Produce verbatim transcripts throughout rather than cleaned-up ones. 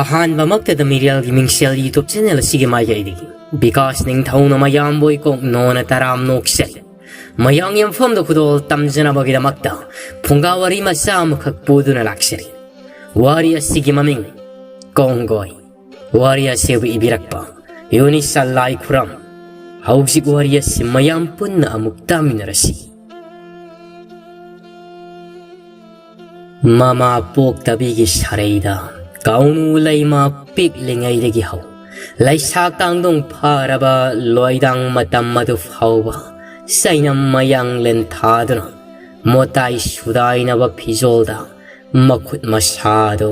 ꯑꯍꯥꯟꯕꯃꯛꯇꯗ ꯃꯤꯔꯦꯜꯒꯤ ꯃꯤꯡꯁꯦꯜ YouTube channel ꯑꯁꯤꯒꯤ ꯃꯥꯏꯀꯩꯗꯒꯤ ꯕꯤꯀꯥꯁ ꯅꯤꯡꯊꯧꯅ ꯃꯌꯥꯝꯕꯨ ꯏꯀꯣꯛ ꯅꯣꯅ ꯇꯔꯥꯝ ꯅꯣꯛꯆꯔꯤ꯫ ꯃꯌꯥꯡ ꯌꯨꯝꯐꯝꯗ ꯈꯨꯗꯣꯜ ꯇꯝꯖꯅꯕꯒꯤꯗꯃꯛꯇ ꯐꯨꯡꯒꯥ ꯋꯥꯔꯤ ꯃꯆꯥ ꯑꯃꯈꯛ ꯄꯨꯗꯨꯅ ꯂꯥꯛꯆꯔꯤ꯫ ꯋꯥꯔꯤ ꯑꯁꯤꯒꯤ ꯃꯃꯤꯡ ꯀꯣꯡꯒꯣꯏ꯫ ꯋꯥꯔꯤ ꯑꯁꯤꯕꯨ ꯏꯕꯤꯔꯛꯄ ꯌꯨꯅꯤꯁ ꯂꯥꯏꯈꯨꯔꯝ꯫ ꯍꯧꯖꯤꯛ ꯋꯥꯔꯤ ꯑꯁꯤ ꯃꯌꯥꯝ ꯄꯨꯟꯅ ꯑꯃꯨꯛ ꯇꯥꯃꯤꯟꯅꯔꯁꯤ꯫ ꯃꯃꯥ ꯄꯣꯛꯇꯕꯤꯒꯤ ꯁꯔꯩꯗ ꯀꯥꯎꯅꯨ ꯂꯩꯃ ꯄꯤꯛꯂꯤꯉꯩꯗꯒꯤ ꯍꯧ ꯂꯩꯁꯥ ꯀꯥꯡꯗꯣꯡ ꯐꯥꯔꯕ ꯂꯣꯏꯗꯥꯡ ꯃꯇꯝ ꯑꯗꯨ ꯐꯥꯎꯕ ꯆꯩꯅꯝ ꯃꯌꯥꯡꯂꯦꯟ ꯊꯥꯗꯨꯅ ꯃꯣꯇꯥꯏ ꯁꯨꯗꯥꯏꯅꯕ ꯐꯤꯖꯣꯜꯗ ꯃꯈꯨꯠ ꯃꯁꯥꯗꯣ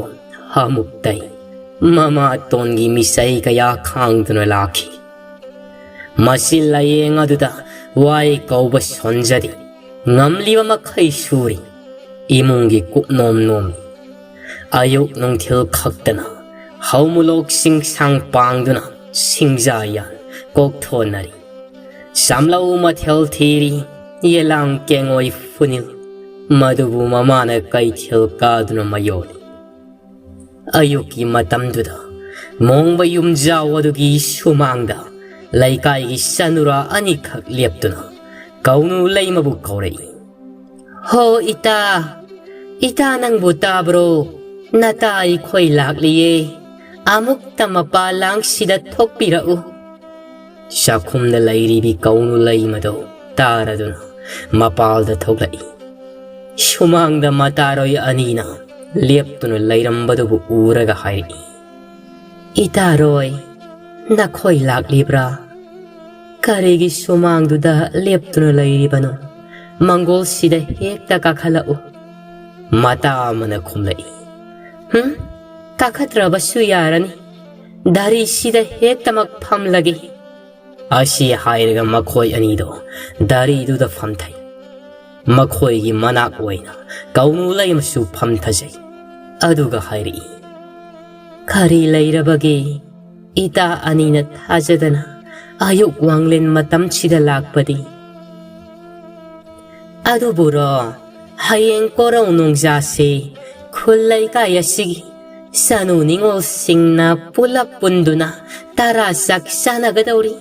ꯑꯃꯨꯛꯇꯩ ꯃꯃꯥꯇꯣꯟꯒꯤ ꯃꯤꯆꯩ ꯀꯌꯥ ꯈꯥꯡꯗꯨꯅ ꯂꯥꯛꯈꯤ꯫ ꯃꯁꯤ ꯂꯥꯌꯦꯡ ꯑꯗꯨꯗ ꯋꯥꯏ ꯀꯧꯕ ꯁꯣꯟꯖꯔꯤ꯫ ꯉꯝꯂꯤꯕ ꯃꯈꯩ ꯁꯨꯔꯤ꯫ ꯏꯃꯨꯡꯒꯤ ꯀꯨꯞꯅꯣꯝ ꯅꯣꯝꯃꯤ꯫ ꯑꯌꯨꯛ ꯅꯨꯡꯊꯤꯜ ꯈꯛꯇꯅ ꯍꯧꯃꯨꯂꯣꯛ ꯆꯤꯡꯁꯥꯡ ꯄꯥꯡꯗꯨꯅ ꯁꯤꯡꯖꯥ ꯌꯥꯟ ꯀꯣꯛꯊꯣꯟꯅꯔꯤ꯫ ꯆꯥꯝꯂꯧ ꯃꯊꯦꯜ ꯊꯤꯔꯤ꯫ ꯌꯦꯂꯥꯡ ꯀꯦꯡꯉꯣꯏ ꯐꯨꯅꯤꯜ ꯃꯗꯨꯕꯨ ꯃꯃꯥꯅ ꯀꯩꯊꯦꯜ ꯀꯥꯗꯨꯅ ꯃꯌꯣꯜꯂꯤ꯫ ꯑꯌꯨꯛꯀꯤ ꯃꯇꯝꯗꯨꯗ ꯃꯣꯡꯕ ꯌꯨꯝꯖꯥꯎ ꯑꯗꯨꯒꯤ ꯁꯨꯃꯥꯡꯗ ꯂꯩꯀꯥꯏꯒꯤ ꯆꯅꯨꯔꯥ ꯑꯅꯤꯈꯛ ꯂꯦꯞꯇꯨꯅ ꯀꯧꯅꯨ ꯂꯩꯃꯕꯨ ꯀꯧꯔꯛꯏ꯫ "ꯍꯣ ꯏꯇꯥ, ꯏꯇꯥ ꯅꯪꯕꯨ ꯇꯥꯕ꯭ꯔꯣ? ꯅꯇꯥ ꯑꯩꯈꯣꯏ ꯂꯥꯛꯂꯤꯌꯦ꯫ ꯑꯃꯨꯛꯇ ꯃꯄꯥ ꯂꯥꯡꯁꯤꯗ ꯊꯣꯛꯄꯤꯔꯛꯎ꯫" ꯆꯥꯛꯈꯨꯝꯗ ꯂꯩꯔꯤꯕꯤ ꯀꯧꯅꯨ ꯂꯩꯃꯗꯣ ꯇꯥꯔꯗꯨꯅ ꯃꯄꯥꯜꯗ ꯊꯣꯛꯂꯛꯏ꯫ ꯁꯨꯃꯥꯡꯗ ꯃꯇꯥꯔꯣꯏ ꯑꯅꯤꯅ ꯂꯦꯞꯇꯨꯅ ꯂꯩꯔꯝꯕꯗꯨꯕꯨ ꯎꯔꯒ ꯍꯥꯏꯔꯛꯏ, "ꯏꯇꯥꯔꯣꯏ, ꯅꯈꯣꯏ ꯂꯥꯛꯂꯤꯕ꯭ꯔꯥ? ꯀꯔꯤꯒꯤ ꯁꯨꯃꯥꯡꯗꯨꯗ ꯂꯦꯞꯇꯨꯅ ꯂꯩꯔꯤꯕꯅꯣ? ꯃꯪꯒꯣꯜꯁꯤꯗ ꯍꯦꯛꯇ ꯀꯥꯈꯠꯂꯛꯎ꯫" ꯃꯇꯥ ꯑꯃꯅ ꯈꯨꯝꯂꯛꯏ, "ꯍꯨꯝ, ꯀꯥꯈꯠꯇ꯭ꯔꯕꯁꯨ ꯌꯥꯔꯅꯤ꯫ ꯗꯥꯔꯤꯁꯤꯗ ꯍꯦꯛꯇꯃꯛ ꯐꯝꯂꯒꯦ꯫" ꯑꯁꯤ ꯍꯥꯏꯔꯒ ꯃꯈꯣꯏ ꯑꯅꯤꯗꯣ ꯗꯥꯔꯤꯗꯨꯗ ꯐꯝꯊꯩ꯫ ꯃꯈꯣꯏꯒꯤ ꯃꯅꯥꯛ ꯑꯣꯏꯅ ꯀꯧꯅꯨ ꯂꯩꯃꯁꯨ ꯐꯝꯊꯖꯩ꯫ ꯑꯗꯨꯒ ꯍꯥꯏꯔꯛꯏ, "ꯀꯔꯤ ꯂꯩꯔꯕꯒꯦ? ꯏꯇꯥ ꯑꯅꯤꯅ ꯊꯥꯖꯗꯅ ꯑꯌꯨꯛ ꯋꯥꯡꯂꯦꯟ ꯃꯇꯝꯁꯤꯗ ꯂꯥꯛꯄꯗꯤ?" "ꯑꯗꯨꯕꯨꯔꯣ, ꯍꯌꯦꯡ ꯀꯣꯔꯧ ꯅꯣꯡꯖꯥꯁꯦ ꯈꯨꯜ ꯂꯩꯀꯥꯏ ꯑꯁꯤꯒꯤ ꯁꯅꯨ ꯅꯤꯉꯣꯜꯁꯤꯡꯅ ꯄꯨꯂꯞ ꯄꯨꯟꯗꯨꯅ ꯇꯔꯥ ꯆꯥꯛ ꯆꯥꯅꯒꯗꯧꯔꯤ꯫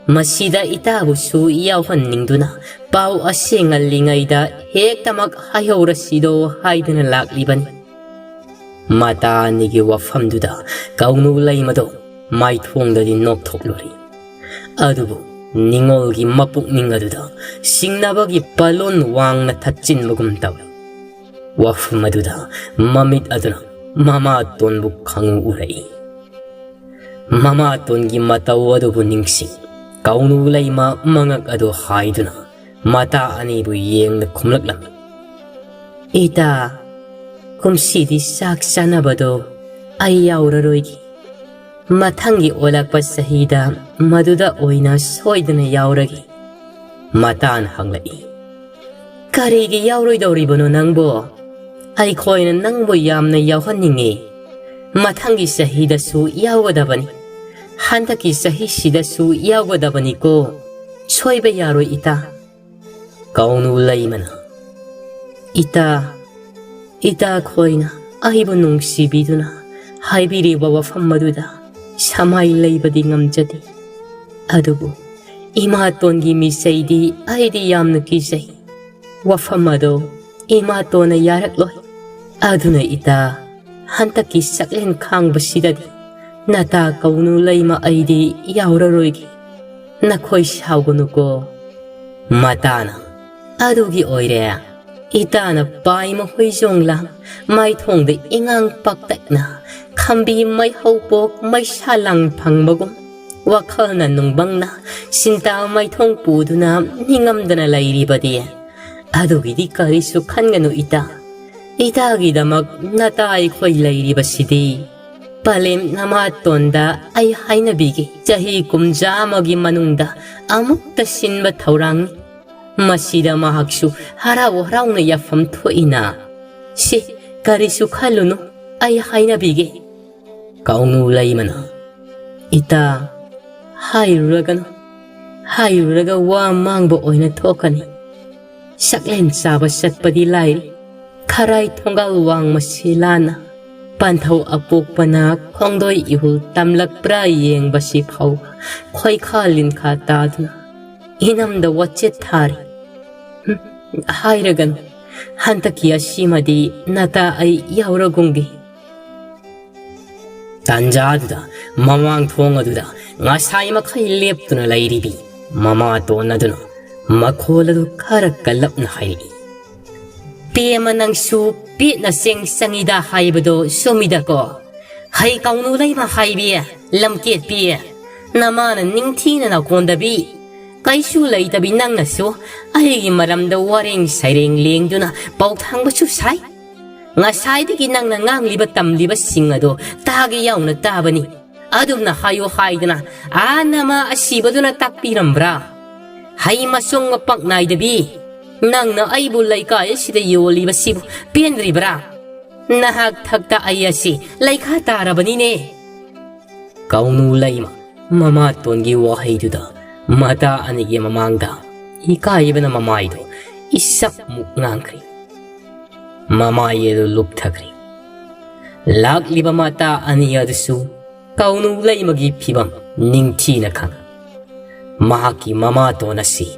ꯃꯁꯤꯗ ꯏꯇꯥꯕꯨꯁꯨ ꯌꯥꯎꯍꯟꯅꯤꯡꯗꯨꯅ ꯄꯥꯎ ꯑꯁꯦ ꯉꯜꯂꯤꯉꯩꯗ ꯍꯦꯛꯇꯃꯛ ꯍꯥꯏꯍꯧꯔꯁꯤꯗꯣ ꯍꯥꯏꯗꯨꯅ ꯂꯥꯛꯂꯤꯕꯅꯤ꯫ ꯃꯇꯥ ꯑꯅꯤꯒꯤ ꯋꯥꯐꯝꯗꯨꯗ ꯀꯧꯅꯨ ꯂꯩꯃꯗꯣ ꯃꯥꯏꯊꯣꯡꯗꯗꯤ ꯅꯣꯛꯊꯣꯛꯂꯨꯔꯤ꯫ ꯑꯗꯨꯕꯨ ꯅꯤꯉꯣꯜꯒꯤ ꯃꯄꯨꯛꯅꯤꯡ ꯑꯗꯨꯗ ꯁꯤꯡꯅꯕꯒꯤ ꯄꯂꯣꯟ ꯋꯥꯡꯅ ꯊꯛꯆꯤꯟꯕꯒꯨꯝ ꯇꯧꯏ꯫ ꯋꯥꯐꯝ ꯑꯗꯨꯗ ꯃꯃꯤꯠ ꯑꯗꯨꯅ ꯃꯃꯥꯇꯣꯟꯕꯨ ꯈꯪꯎ ꯎꯔꯛꯏ꯫ ꯃꯃꯥꯇꯣꯟꯒꯤ ꯃꯇꯧ ꯑꯗꯨꯕꯨ ꯅꯤꯡꯁꯤꯡ ꯀꯧꯅꯨ ꯂꯩꯃ ꯃꯉꯛ ꯑꯗꯨ ꯍꯥꯏꯗꯨꯅ ꯃꯇꯥ ꯑꯅꯤꯕꯨ ꯌꯦꯡꯅ ꯈꯨꯝꯂꯛꯂꯝꯃꯤ꯫ ꯏꯇꯥ, ꯀꯨꯝꯁꯤꯗꯤ ꯆꯥꯛ ꯆꯥꯅꯕꯗꯣ ꯑꯩ ꯌꯥꯎꯔꯔꯣꯏꯒꯦ꯫ ꯃꯊꯪꯒꯤ ꯑꯣꯜꯂꯛꯄ ꯆꯍꯤꯗ ꯃꯗꯨꯗ ꯑꯣꯏꯅ ꯁꯣꯏꯗꯅ ꯌꯥꯎꯔꯒꯦ꯫ ꯃꯇꯥꯅ ꯍꯪꯂꯛꯏ, ꯀꯔꯤꯒꯤ ꯌꯥꯎꯔꯣꯏꯗꯧꯔꯤꯕꯅꯣ ꯅꯪꯕꯣ? ꯑꯩꯈꯣꯏꯅ ꯅꯪꯕꯨ ꯌꯥꯝꯅ ꯌꯥꯎꯍꯟꯅꯤꯡꯉꯤ꯫ ꯃꯊꯪꯒꯤ ꯆꯍꯤꯗꯁꯨ ꯌꯥꯎꯒꯗꯕꯅꯤ꯫ ꯍꯟꯗꯛꯀꯤ ꯆꯍꯤꯁꯤꯗꯁꯨ ꯌꯥꯎꯒꯗꯕꯅꯤꯀꯣ꯫ ꯁꯣꯏꯕ ꯌꯥꯔꯣꯏ ꯏꯇꯥ꯫ ꯀꯧꯅꯨ ꯂꯩꯃꯅ, ꯏꯇꯥ, ꯏꯇꯥ ꯈꯣꯏꯅ ꯑꯩꯕꯨ ꯅꯨꯡꯁꯤꯕꯤꯗꯨꯅ ꯍꯥꯏꯕꯤꯔꯤꯕ ꯋꯥꯐꯝ ꯑꯗꯨꯗ ꯁꯃꯥꯏ ꯂꯩꯕꯗꯤ ꯉꯝꯖꯗꯦ꯫ ꯑꯗꯨꯕꯨ ꯏꯃꯥꯇꯣꯟꯒꯤ ꯃꯤꯆꯩꯗꯤ ꯑꯩꯗꯤ ꯌꯥꯝꯅ ꯀꯤꯖꯩ꯫ ꯋꯥꯐꯝ ꯑꯗꯣ ꯏꯃꯥꯇꯣꯟꯅ ꯌꯥꯔꯛꯂꯣꯏ꯫ ꯑꯗꯨꯅ ꯏꯇꯥ, ꯍꯟꯗꯛꯀꯤ ꯆꯥꯛꯂꯦꯟ ꯈꯥꯡꯕꯁꯤꯗꯗꯤ ꯅꯇꯥ ꯀꯧꯅꯨ ꯂꯩꯃ ꯑꯩꯗꯤ ꯌꯥꯎꯔꯔꯣꯏꯒꯦ꯫ ꯅꯈꯣꯏ ꯁꯥꯎꯒꯅꯨꯀꯣ꯫ ꯃꯇꯥꯅ, ꯑꯗꯨꯒꯤ ꯑꯣꯏꯔꯦ꯫ ꯏꯇꯥꯅ ꯄꯥꯏ ꯃꯈꯣꯏ ꯖꯣꯡꯂꯥꯡ ꯃꯥꯏꯊꯣꯡꯗ ꯏꯉꯥꯡ ꯄꯥꯛꯇꯛꯅ ꯈꯝꯕꯤ ꯃꯩꯍꯧ ꯄꯣꯛ ꯃꯩꯁꯥ ꯂꯥꯡ ꯐꯪꯕꯒꯨꯝ ꯋꯥꯈꯜꯅ ꯅꯨꯡꯕꯪꯅ ꯆꯤꯟꯇꯥ ꯃꯥꯏꯊꯣꯡ ꯄꯨꯗꯨꯅ ꯅꯤꯡꯉꯝꯗꯅ ꯂꯩꯔꯤꯕꯗꯤ꯫ ꯑꯗꯨꯒꯤꯗꯤ ꯀꯔꯤꯁꯨ ꯈꯟꯒꯅꯨ ꯏꯇꯥ꯫ ꯏꯇꯥꯒꯤꯗꯃꯛ ꯅꯇꯥ ꯑꯩꯈꯣꯏ ꯂꯩꯔꯤꯕꯁꯤꯗꯤ꯫ ꯄꯂꯦꯝ ꯅꯃꯥꯇꯣꯟꯗ ꯑꯩ ꯍꯥꯏꯅꯕꯤꯒꯦ, ꯆꯍꯤ ꯀꯨꯝꯖꯥ ꯑꯃꯒꯤ ꯃꯅꯨꯡꯗ ꯑꯃꯨꯛꯇ ꯁꯤꯟꯕ ꯊꯧꯔꯥꯡꯅꯤ꯫ ꯃꯁꯤꯗ ꯃꯍꯥꯛꯁꯨ ꯍꯔꯥꯎ ꯍꯔꯥꯎꯅ ꯌꯥꯐꯝ ꯊꯣꯛꯏꯅ꯫ ꯁꯤ, ꯀꯔꯤꯁꯨ ꯈꯜꯂꯨꯅꯨ, ꯑꯩ ꯍꯥꯏꯅꯕꯤꯒꯦ꯫ ꯀꯧꯅꯨ ꯂꯩꯃꯅ, ꯏꯇꯥ, ꯍꯥꯏꯔꯨꯔꯒꯅꯨ꯫ ꯍꯥꯏꯔꯨꯔꯒ ꯋꯥ ꯃꯥꯡꯕ ꯑꯣꯏꯅ ꯊꯣꯛꯀꯅꯤ꯫ ꯆꯥꯛꯂꯦꯟ ꯆꯥꯕ ꯆꯠꯄꯗꯤ ꯂꯥꯏꯔꯤ, ꯈꯔꯥꯏ ꯊꯣꯡꯒꯥꯜ ꯋꯥꯡꯃ ꯁꯤꯂꯥꯅ ꯄꯥꯟꯊꯧ ꯑꯄꯣꯛꯄꯅ ꯈꯣꯡꯗꯣꯏ ꯏꯍꯨꯜ ꯇꯝꯂꯛꯄ꯭ꯔꯥ ꯌꯦꯡꯕꯁꯤ ꯐꯥꯎꯕ ꯈꯣꯏꯈꯥ ꯂꯤꯟꯈꯥ ꯇꯥꯗꯨꯅ ꯏꯅꯝꯗ ꯋꯥꯆꯦꯠ ꯊꯥꯔꯤ꯫ ꯍꯨꯝ, ꯍꯥꯏꯔꯒꯅꯨ, ꯍꯟꯗꯛꯀꯤ ꯑꯁꯤꯃꯗꯤ ꯅꯇꯥ ꯑꯩ ꯌꯥꯎꯔꯒꯨꯝꯒꯦ꯫ ꯇꯥꯟꯖꯥꯗꯨꯗ ꯃꯃꯥꯡ ꯊꯣꯡ ꯑꯗꯨꯗ ꯉꯁꯥꯏ ꯃꯈꯩ ꯂꯦꯞꯇꯨꯅ ꯂꯩꯔꯤꯕꯤ ꯃꯃꯥꯇꯣꯟ ꯑꯗꯨꯅ ꯃꯈꯣꯜ ꯑꯗꯨ ꯈꯔ ꯀꯜꯂꯞꯅ ꯍꯥꯏꯔꯛꯏ꯫ ꯄꯦꯃ, ꯅꯪꯁꯨ ꯄꯦꯠꯅ ꯆꯦꯡ ꯆꯪꯏꯗ ꯍꯥꯏꯕꯗꯣ ꯆꯨꯝꯃꯤꯗꯀꯣ꯫ ꯍꯩ ꯀꯧꯅꯨ ꯂꯩꯃ ꯍꯥꯏꯕꯤ, ꯂꯝꯀꯦꯠꯄꯤ, ꯅꯃꯥꯅ ꯅꯤꯡꯊꯤꯅ ꯅꯀꯣꯟꯗꯕꯤ, ꯀꯩꯁꯨ ꯂꯩꯇꯕꯤ ꯅꯪꯅꯁꯨ ꯑꯩꯒꯤ ꯃꯔꯝꯗ ꯋꯥꯔꯦꯡ ꯁꯩꯔꯦꯡ ꯂꯦꯡꯗꯨꯅ ꯄꯥꯎꯊꯥꯡꯕꯁꯨ ꯁꯥꯏ꯫ ꯉꯁꯥꯏꯗꯒꯤ ꯅꯪꯅ ꯉꯥꯡꯂꯤꯕ ꯇꯝꯂꯤꯕꯁꯤꯡ ꯑꯗꯣ ꯇꯥꯒꯦ ꯌꯥꯎꯅ ꯇꯥꯕꯅꯤ꯫ ꯑꯗꯨꯝꯅ ꯍꯥꯏꯌꯨ ꯍꯥꯏꯗꯅ ꯑꯥ ꯅꯃꯥ ꯑꯁꯤꯕꯗꯨꯅ ꯇꯥꯛꯄꯤꯔꯝꯕ꯭ꯔꯥ? ꯍꯩ ꯃꯁꯣꯡ ꯃꯄꯛ ꯅꯥꯏꯗꯕꯤ, ꯅꯪꯅ ꯑꯩꯕꯨ ꯂꯩꯀꯥꯏ ꯑꯁꯤꯗ ꯌꯣꯜꯂꯤꯕꯁꯤꯕꯨ ꯄꯦꯟꯗ꯭ꯔꯤꯕ꯭ꯔꯥ? ꯅꯍꯥꯛ ꯊꯛꯇ ꯑꯩ ꯑꯁꯤ ꯂꯩꯈꯥ ꯇꯥꯔꯕꯅꯤꯅꯦ꯫ ꯀꯧꯅꯨ ꯂꯩꯃ ꯃꯃꯥꯇꯣꯟꯒꯤ ꯋꯥꯍꯩꯗꯨꯗ ꯃꯇꯥ ꯑꯅꯤꯒꯤ ꯃꯃꯥꯡꯗ ꯏꯀꯥꯏꯕꯅ ꯃꯃꯥꯏꯗꯨ ꯏꯁꯞꯃꯨꯛ ꯉꯥꯡꯈ꯭ꯔꯤ꯫ ꯃꯃꯥꯏ ꯑꯗꯨ ꯂꯨꯞꯊꯈ꯭ꯔꯤ꯫ ꯂꯥꯛꯂꯤꯕ ꯃꯇꯥ ꯑꯅꯤ ꯑꯗꯨꯁꯨ ꯀꯧꯅꯨ ꯂꯩꯃꯒꯤ ꯐꯤꯕꯝ ꯅꯤꯡꯊꯤꯅ ꯈꯪꯏ꯫ ꯃꯍꯥꯛꯀꯤ ꯃꯃꯥꯇꯣꯟ ꯑꯁꯤ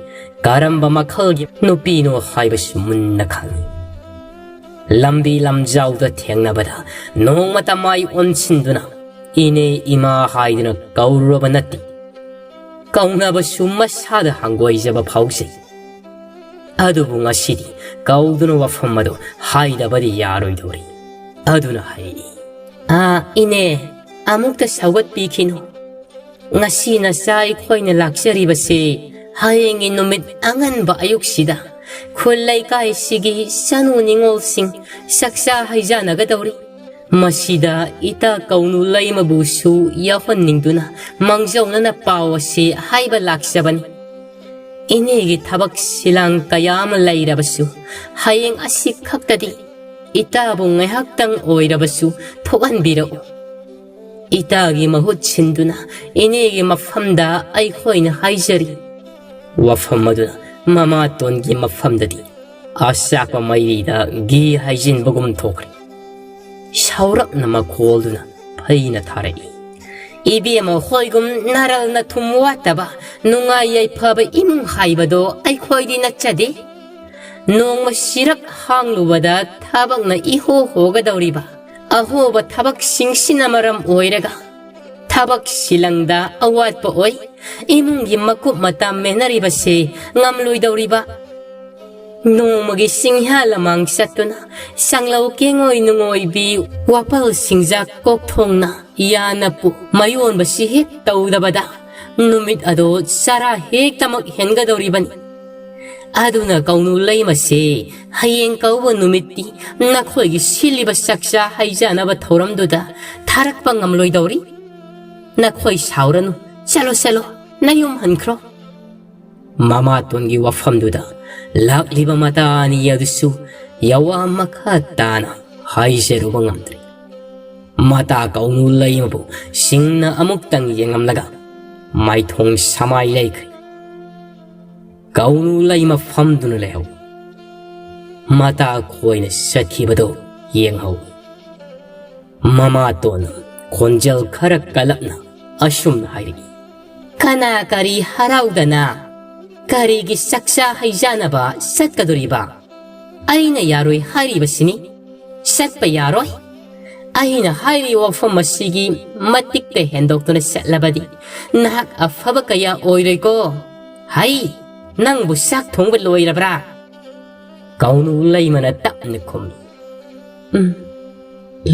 ꯀꯔꯝꯕ ꯃꯈꯜꯒꯤ ꯅꯨꯄꯤꯅꯣ ꯍꯥꯏꯕꯁꯨ ꯃꯨꯟꯅ ꯈꯪꯏ꯫ ꯂꯝꯕꯤ ꯂꯝꯖꯥꯎꯗ ꯊꯦꯡꯅꯕꯗ ꯅꯣꯡꯃꯇ ꯃꯥꯏ ꯑꯣꯟꯁꯤꯟꯗꯨꯅ ꯏꯅꯦ ꯏꯃꯥ ꯍꯥꯏꯗꯨꯅ ꯀꯧꯔꯨꯔꯕ ꯅꯠꯇꯦ꯫ ꯀꯧꯅꯕꯁꯨ ꯃꯁꯥꯗ ꯍꯪꯒꯣꯏꯖꯕ ꯐꯥꯎꯖꯩ꯫ ꯑꯗꯨꯕꯨ ꯉꯁꯤꯗꯤ ꯀꯧꯗꯨꯅ ꯋꯥꯐꯝ ꯑꯗꯨ ꯍꯥꯏꯗꯕꯗꯤ ꯌꯥꯔꯣꯏꯗꯧꯔꯤ꯫ ꯑꯗꯨꯅ ꯍꯥꯏꯔꯛꯏ, "ꯑꯥ, ꯏꯅꯦ, ꯑꯃꯨꯛꯇ ꯁꯧꯒꯠꯄꯤꯈꯤꯅꯨ꯫ ꯉꯁꯤ ꯅꯆꯥ ꯑꯩꯈꯣꯏꯅ ꯂꯥꯛꯆꯔꯤꯕꯁꯤ ꯍꯌꯦꯡꯒꯤ ꯅꯨꯃꯤꯠ ꯑꯉꯟꯕ ꯑꯌꯨꯛꯁꯤꯗ ꯈꯨꯜ ꯂꯩꯀꯥꯏꯁꯤꯒꯤ ꯆꯅꯨ ꯅꯤꯉꯣꯜꯁꯤꯡ ꯆꯥꯛꯆꯥ ꯍꯩꯖꯥꯟꯅꯒꯗꯧꯔꯤ꯫ ꯃꯁꯤꯗ ꯏꯇꯥ ꯀꯧꯅꯨ ꯂꯩꯃꯕꯨꯁꯨ ꯌꯥꯎꯍꯟꯅꯤꯡꯗꯨꯅ ꯃꯥꯡꯖꯧꯅꯅ ꯄꯥꯎ ꯑꯁꯤ ꯍꯥꯏꯕ ꯂꯥꯛꯆꯕꯅꯤ꯫ ꯏꯅꯦꯒꯤ ꯊꯕꯛ ꯁꯤꯂꯥꯡ ꯀꯌꯥ ꯑꯃ ꯂꯩꯔꯕꯁꯨ, ꯍꯌꯦꯡ ꯑꯁꯤ ꯈꯛꯇꯗꯤ ꯏꯇꯥꯕꯨ ꯉꯥꯏꯍꯥꯛꯇꯪ ꯑꯣꯏꯔꯕꯁꯨ ꯊꯣꯛꯍꯟꯕꯤꯔꯛꯎ꯫ ꯏꯇꯥꯒꯤ ꯃꯍꯨꯠ ꯁꯤꯟꯗꯨꯅ ꯏꯅꯦꯒꯤ ꯃꯐꯝꯗ ꯑꯩꯈꯣꯏꯅ ꯍꯥꯏꯖꯔꯤ꯫" ꯋꯥꯐꯝ ꯑꯗꯨꯅ ꯃꯃꯥꯇꯣꯟꯒꯤ ꯃꯐꯝꯗꯗꯤ ꯑꯆꯥꯛꯄ ꯃꯩꯔꯤꯗ ꯘꯤ ꯍꯩꯖꯤꯟꯕꯒꯨꯝ ꯊꯣꯛꯈ꯭ꯔꯦ꯫ ꯁꯥꯎꯔꯞꯅ ꯃꯈꯣꯜꯗꯨꯅ ꯐꯩꯅ ꯊꯥꯔꯛꯏ꯫ "ꯏꯕꯦꯝꯃ ꯍꯣꯏꯒꯨꯝ ꯅꯔꯜ ꯅꯊꯨꯝ ꯋꯥꯠꯇꯕ, ꯅꯨꯡꯉꯥꯏ ꯌꯥꯏꯐꯕ ꯏꯃꯨꯡ ꯍꯥꯏꯕꯗꯣ ꯑꯩꯈꯣꯏꯗꯤ ꯅꯠꯆꯗꯦ꯫ ꯅꯣꯡꯃ ꯁꯤꯔꯞ ꯍꯥꯡꯂꯨꯕꯗ ꯊꯕꯛꯅ ꯏꯍꯣ ꯍꯣꯒꯗꯧꯔꯤꯕ, ꯑꯍꯣꯕ ꯊꯕꯛꯁꯤꯡꯁꯤꯅ ꯃꯔꯝ ꯑꯣꯏꯔꯒ ꯊꯕꯛ ꯁꯤꯂꯪꯗ ꯑꯋꯥꯠꯄ ꯑꯣꯏ, ꯏꯃꯨꯡꯒꯤ ꯃꯀꯨꯞ ꯃꯇꯥ ꯃꯦꯟꯅꯔꯤꯕꯁꯦ ꯉꯝꯂꯣꯏꯗꯧꯔꯤꯕ꯫ ꯅꯣꯡꯃꯒꯤ ꯆꯤꯡꯍꯥ ꯂꯃꯥꯡ ꯆꯠꯇꯨꯅ ꯁꯪꯂꯧ ꯀꯦꯡꯉꯣꯏ ꯅꯨꯡꯉꯣꯏꯕꯤ, ꯋꯥꯄꯜ ꯁꯤꯡꯖꯥꯛ ꯀꯣꯛꯊꯣꯡꯅ ꯌꯥꯅꯄꯨ ꯃꯌꯣꯟꯕꯁꯤ ꯍꯦꯛ ꯇꯧꯗꯕꯗ ꯅꯨꯃꯤꯠ ꯑꯗꯣ ꯆꯔꯥ ꯍꯦꯛꯇꯃꯛ ꯍꯦꯟꯒꯗꯧꯔꯤꯕꯅꯤ꯫ ꯑꯗꯨꯅ ꯀꯧꯅꯨ ꯂꯩꯃꯁꯦ ꯍꯌꯦꯡ ꯀꯧꯕ ꯅꯨꯃꯤꯠꯇꯤ ꯅꯈꯣꯏꯒꯤ ꯁꯤꯜꯂꯤꯕ ꯆꯥꯛꯆꯥ ꯍꯩꯖꯥꯅꯕ ꯊꯧꯔꯝꯗꯨꯗ ꯊꯥꯔꯛꯄ ꯉꯝꯂꯣꯏꯗꯧꯔꯤ꯫ ꯅꯈꯣꯏ ꯁꯥꯎꯔꯅꯨ, ꯆꯠꯂꯣ, ꯆꯠꯂꯣ, ꯅꯌꯨꯝ ꯍꯟꯈ꯭ꯔꯣ꯫" ꯃꯃꯥꯇꯣꯟꯒꯤ ꯋꯥꯐꯝꯗꯨꯗ ꯂꯥꯛꯂꯤꯕ ꯃꯇꯥ ꯑꯅꯤ ꯑꯗꯨꯁꯨ ꯌꯥꯋꯥ ꯃꯈꯥ ꯇꯥꯅ ꯍꯥꯏꯖꯔꯨꯕ ꯉꯝꯗ꯭ꯔꯦ꯫ ꯃꯇꯥ ꯀꯧꯅꯨ ꯂꯩꯃꯕꯨ ꯁꯤꯡꯅ ꯑꯃꯨꯛꯇꯪ ꯌꯦꯡꯂꯝꯂꯒ ꯃꯥꯏꯊꯣꯡ ꯁꯃꯥꯏ ꯂꯩꯈ꯭ꯔꯦ꯫ ꯀꯧꯅꯨ ꯂꯩꯃ ꯐꯝꯗꯨꯅ ꯂꯩꯍꯧ꯫ ꯃꯇꯥ ꯈꯣꯏꯅ ꯆꯠꯈꯤꯕꯗꯨ ꯌꯦꯡꯍꯧ꯫ ꯃꯃꯥꯇꯣꯟꯅ ꯈꯣꯟꯖꯦꯜ ꯈꯔ ꯀꯜꯂꯞꯅ ꯑꯁꯨꯝꯅ ꯍꯥꯏꯔꯛꯏ, "ꯀꯅꯥ ꯀꯔꯤ ꯍꯔꯥꯎꯗꯅ ꯀꯔꯤꯒꯤ ꯆꯥꯛꯆꯥ ꯍꯩꯖꯥꯅꯕ ꯆꯠꯀꯗꯣꯔꯤꯕ? ꯑꯩꯅ ꯌꯥꯔꯣꯏ ꯍꯥꯏꯔꯤꯕꯁꯤꯅꯤ꯫ ꯆꯠꯄ ꯌꯥꯔꯣꯏ꯫ ꯑꯩꯅ ꯍꯥꯏꯔꯤꯕ ꯋꯥꯐꯝ ꯑꯁꯤꯒꯤ ꯃꯇꯤꯛꯇ ꯍꯦꯟꯗꯣꯛꯇꯨꯅ ꯆꯠꯂꯕꯗꯤ ꯅꯍꯥꯛ ꯑꯐꯕ ꯀꯌꯥ ꯑꯣꯏꯔꯣꯏꯀꯣ꯫ ꯍꯩ, ꯅꯪꯕꯨ ꯆꯥꯛ ꯊꯣꯡꯕ ꯂꯣꯏꯔꯕ꯭ꯔꯥ?" ꯀꯧꯅꯨ ꯂꯩꯃꯅ ꯇꯞꯅ ꯈꯨꯝꯃꯤ, "ꯎꯝ,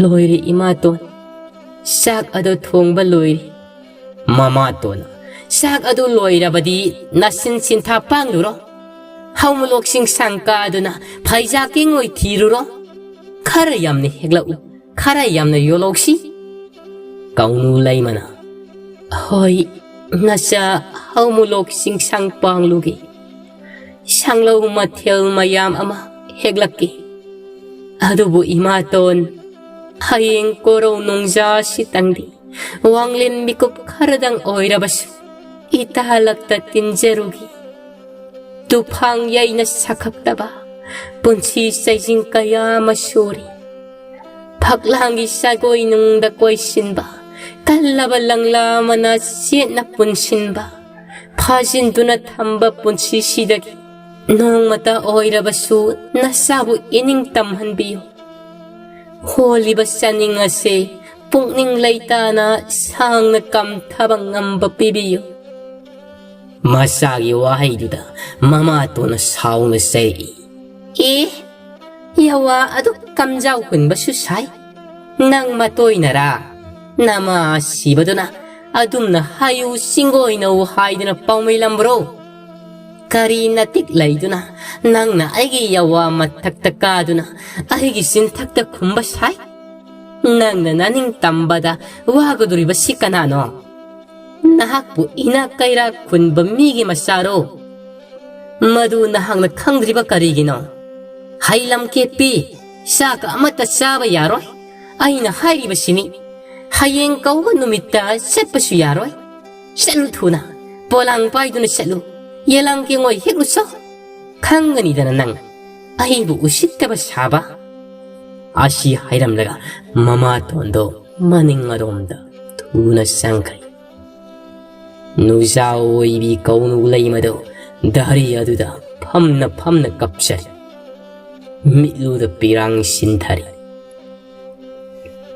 ꯂꯣꯏꯔꯦ ꯏꯃꯥꯇꯣꯟ, ꯆꯥꯛ ꯑꯗꯨ ꯊꯣꯡꯕ ꯂꯣꯏꯔꯦ꯫" ꯃꯃꯥꯇꯣꯟꯅ, "ꯆꯥꯛ ꯑꯗꯨ ꯂꯣꯏꯔꯕꯗꯤ ꯅꯥꯁꯤꯟ ꯁꯤꯟꯊꯥ ꯄꯥꯡꯂꯨꯔꯣ꯫ ꯍꯧꯃꯨꯂꯣꯛꯁꯤꯡ ꯁꯥꯡ ꯀꯥꯗꯨꯅ ꯐꯩꯖꯥꯛ ꯀꯦꯡꯉꯣꯏ ꯊꯤꯔꯨꯔꯣ꯫ ꯈꯔ ꯌꯥꯝꯅ ꯍꯦꯛꯂꯛꯎ, ꯈꯔ ꯌꯥꯝꯅ ꯌꯣꯜꯂꯧꯁꯤ꯫" ꯀꯧꯅꯨ ꯂꯩꯃꯅ, "ꯍꯣꯏ, ꯅꯆꯥ ꯍꯧꯃꯨꯂꯣꯛ ꯆꯤꯡꯁꯥꯡ ꯄꯥꯡꯂꯨꯒꯦ꯫ ꯁꯪꯂꯧ ꯃꯊꯦꯜ ꯃꯌꯥꯝ ꯑꯃ ꯍꯦꯛꯂꯛꯀꯦ꯫ ꯑꯗꯨꯕꯨ ꯏꯃꯥꯇꯣꯟ, ꯍꯌꯦꯡ ꯀꯣꯔꯧ ꯅꯣꯡꯖꯥꯁꯤꯇꯪꯗꯤ ꯋꯥꯡꯂꯦꯟ ꯃꯤꯀꯨꯞ ꯈꯔꯗꯪ ꯑꯣꯏꯔꯕꯁꯨ ꯏꯇꯥꯂꯛꯇ ꯇꯤꯟꯖꯔꯨꯒꯦ꯫ ꯇꯨꯐꯥꯡ ꯌꯩꯅ ꯁꯥꯈꯛꯇꯕ ꯄꯨꯟꯁꯤ ꯆꯩꯖꯤꯡ ꯀꯌꯥ ꯑꯃ ꯁꯨꯔꯤ꯫ ꯐꯛꯂꯥꯡꯒꯤ ꯁꯥꯒꯣꯏ ꯅꯨꯡꯗ ꯀꯣꯏꯁꯤꯟꯕ, ꯀꯜꯂꯕ ꯂꯪꯂꯥ ꯑꯃꯅ ꯆꯦꯠꯅ ꯄꯨꯟꯁꯤꯟꯕ, ꯐꯥꯖꯤꯟꯗꯨꯅ ꯊꯝꯕ ꯄꯨꯟꯁꯤꯁꯤꯗꯒꯤ ꯅꯣꯡꯃꯇ ꯑꯣꯏꯔꯕꯁꯨ ꯅꯆꯥꯕꯨ ꯏꯅꯤꯡ ꯇꯝꯍꯟꯕꯤꯌꯨ꯫ ꯍꯣꯜꯂꯤꯕ ꯆꯥꯅꯤꯡ ꯑꯁꯦ ꯄꯨꯛꯅꯤꯡ ꯂꯩꯇꯥꯅ ꯁꯥꯡꯅ ꯀꯝꯊꯕ ꯉꯝꯕ ꯄꯤꯕꯤꯌꯨ꯫ ꯃꯆꯥꯒꯤ ꯋꯥꯍꯩꯗꯨꯗ ꯃꯃꯥꯇꯣꯟꯅ ꯁꯥꯎꯅ ꯆꯩꯔꯛꯏ꯫ ꯑꯦ, ꯌꯥꯋꯥ ꯑꯗꯨꯛ ꯀꯝꯖꯥꯎ ꯍꯨꯟꯕꯁꯨ ꯁꯥꯏ꯫ ꯅꯪ ꯃꯇꯣꯏꯅꯔꯥ? ꯅꯃꯥ ꯁꯤꯕꯗꯨꯅ ꯑꯗꯨꯝꯅ ꯍꯥꯏꯌꯨ ꯆꯤꯡꯒꯣꯏꯅꯧ ꯍꯥꯏꯗꯨꯅ ꯄꯥꯎꯃꯩꯂꯝꯕ꯭ꯔꯣ? ꯀꯔꯤ ꯅꯇꯤꯛ ꯂꯩꯗꯨꯅ ꯅꯪꯅ ꯑꯩꯒꯤ ꯌꯥꯋꯥ ꯃꯊꯛꯇ ꯀꯥꯗꯨꯅ ꯑꯩꯒꯤ ꯆꯤꯟꯊꯛꯇ ꯈꯨꯝꯕ ꯁꯥꯏ? ꯅꯪꯅ ꯅꯅꯤꯡ ꯇꯝꯕꯗ ꯋꯥꯒꯗꯧꯔꯤꯕꯁꯤ ꯀꯅꯥꯅꯣ? ꯅꯍꯥꯛꯄꯨ ꯏꯅꯥꯛ ꯀꯩꯔꯥꯛ ꯈꯨꯟꯕ ꯃꯤꯒꯤ ꯃꯆꯥꯔꯣ? ꯃꯗꯨ ꯅꯍꯥꯛꯅ ꯈꯪꯗ꯭ꯔꯤꯕ ꯀꯔꯤꯒꯤꯅꯣ? ꯍꯩꯂꯝ ꯀꯦꯞꯄꯤ, ꯆꯥꯛ ꯑꯃꯠꯇ ꯆꯥꯕ ꯌꯥꯔꯣꯏ꯫ ꯑꯩꯅ ꯍꯥꯏꯔꯤꯕꯁꯤꯅꯤ, ꯍꯌꯦꯡ ꯀꯧꯕ ꯅꯨꯃꯤꯠꯇ ꯆꯠꯄꯁꯨ ꯌꯥꯔꯣꯏ꯫ ꯆꯠꯂꯨ ꯊꯨꯅ, ꯄꯣꯂꯥꯡ ꯄꯥꯏꯗꯨꯅ ꯆꯠꯂꯨ, ꯌꯦꯂꯥꯡ ꯀꯦꯡꯉꯣꯏ ꯍꯦꯛꯂꯨ ꯆꯣ꯫ ꯈꯪꯒꯅꯤꯗꯅ ꯅꯪ ꯑꯩꯕꯨ ꯎꯁꯤꯠꯇꯕ ꯁꯥꯕ꯫ ꯑꯁꯤ ꯍꯥꯏꯔꯝꯂꯒ ꯃꯃꯥꯇꯣꯟꯗꯣ ꯃꯅꯤꯡ ꯑꯔꯣꯝꯗ ꯊꯨꯅ ꯆꯪꯈ꯭ꯔꯦ꯫ ꯅꯨꯖꯥ ꯑꯣꯏꯕꯤ ꯀꯧꯅꯨ ꯂꯩꯃꯗꯣ ꯙꯔꯤ ꯑꯗꯨꯗ ꯐꯝꯅ ꯐꯝꯅ ꯀꯞꯆꯔꯤ꯫ ꯃꯤꯠꯂꯨꯗ ꯄꯤꯔꯥꯡ ꯁꯤꯟꯊꯔꯤ꯫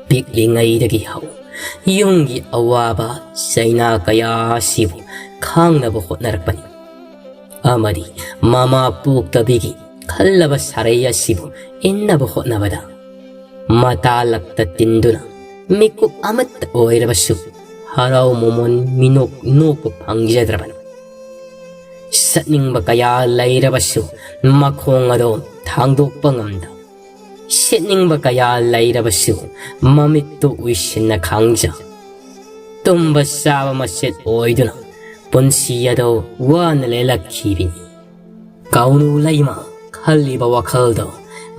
ꯄꯤꯛꯂꯤꯉꯩꯗꯒꯤ ꯍꯧ ꯌꯨꯝꯒꯤ ꯑꯋꯥꯕ ꯆꯩꯅꯥ ꯀꯌꯥ ꯑꯁꯤꯕꯨ ꯈꯥꯡꯅꯕ ꯍꯣꯠꯅꯔꯛꯄꯅꯤ꯫ ꯑꯃꯗꯤ ꯃꯃꯥ ꯄꯣꯛꯇꯕꯤꯒꯤ ꯈꯜꯂꯕ ꯁꯥꯔꯩ ꯑꯁꯤꯕꯨ ꯏꯟꯅꯕ ꯍꯣꯠꯅꯕꯗ ꯃꯇꯥꯂꯛꯇ ꯇꯤꯟꯗꯨꯅ ꯃꯤꯀꯨꯞ ꯑꯃꯠꯇ ꯑꯣꯏꯔꯕꯁꯨ ꯍꯔꯥꯎ ꯃꯣꯃꯣꯟ ꯃꯤꯅꯣꯛ ꯅꯣꯛꯄ ꯐꯪꯖꯗ꯭ꯔꯕꯅꯤ꯫ ꯆꯠꯅꯤꯡꯕ ꯀꯌꯥ ꯂꯩꯔꯕꯁꯨ ꯃꯈꯣꯡ ꯑꯗꯣ ꯊꯥꯡꯗꯣꯛꯄ ꯉꯝꯗ, ꯁꯦꯠꯅꯤꯡꯕ ꯀꯌꯥ ꯂꯩꯔꯕꯁꯨ ꯃꯃꯤꯠꯇꯨ ꯎꯏꯁꯤꯟꯅ ꯈꯥꯡꯖ, ꯇꯨꯝꯕ ꯆꯥꯕ ꯃꯆꯦꯠ ꯑꯣꯏꯗꯨꯅ ꯄꯨꯟꯁꯤ ꯑꯗꯣ ꯋꯥꯅ ꯂꯦꯜꯂꯛꯈꯤꯕꯅꯤ꯫ ꯀꯥꯎꯅꯨ ꯂꯩꯃ ꯈꯜꯂꯤꯕ ꯋꯥꯈꯜꯗꯣ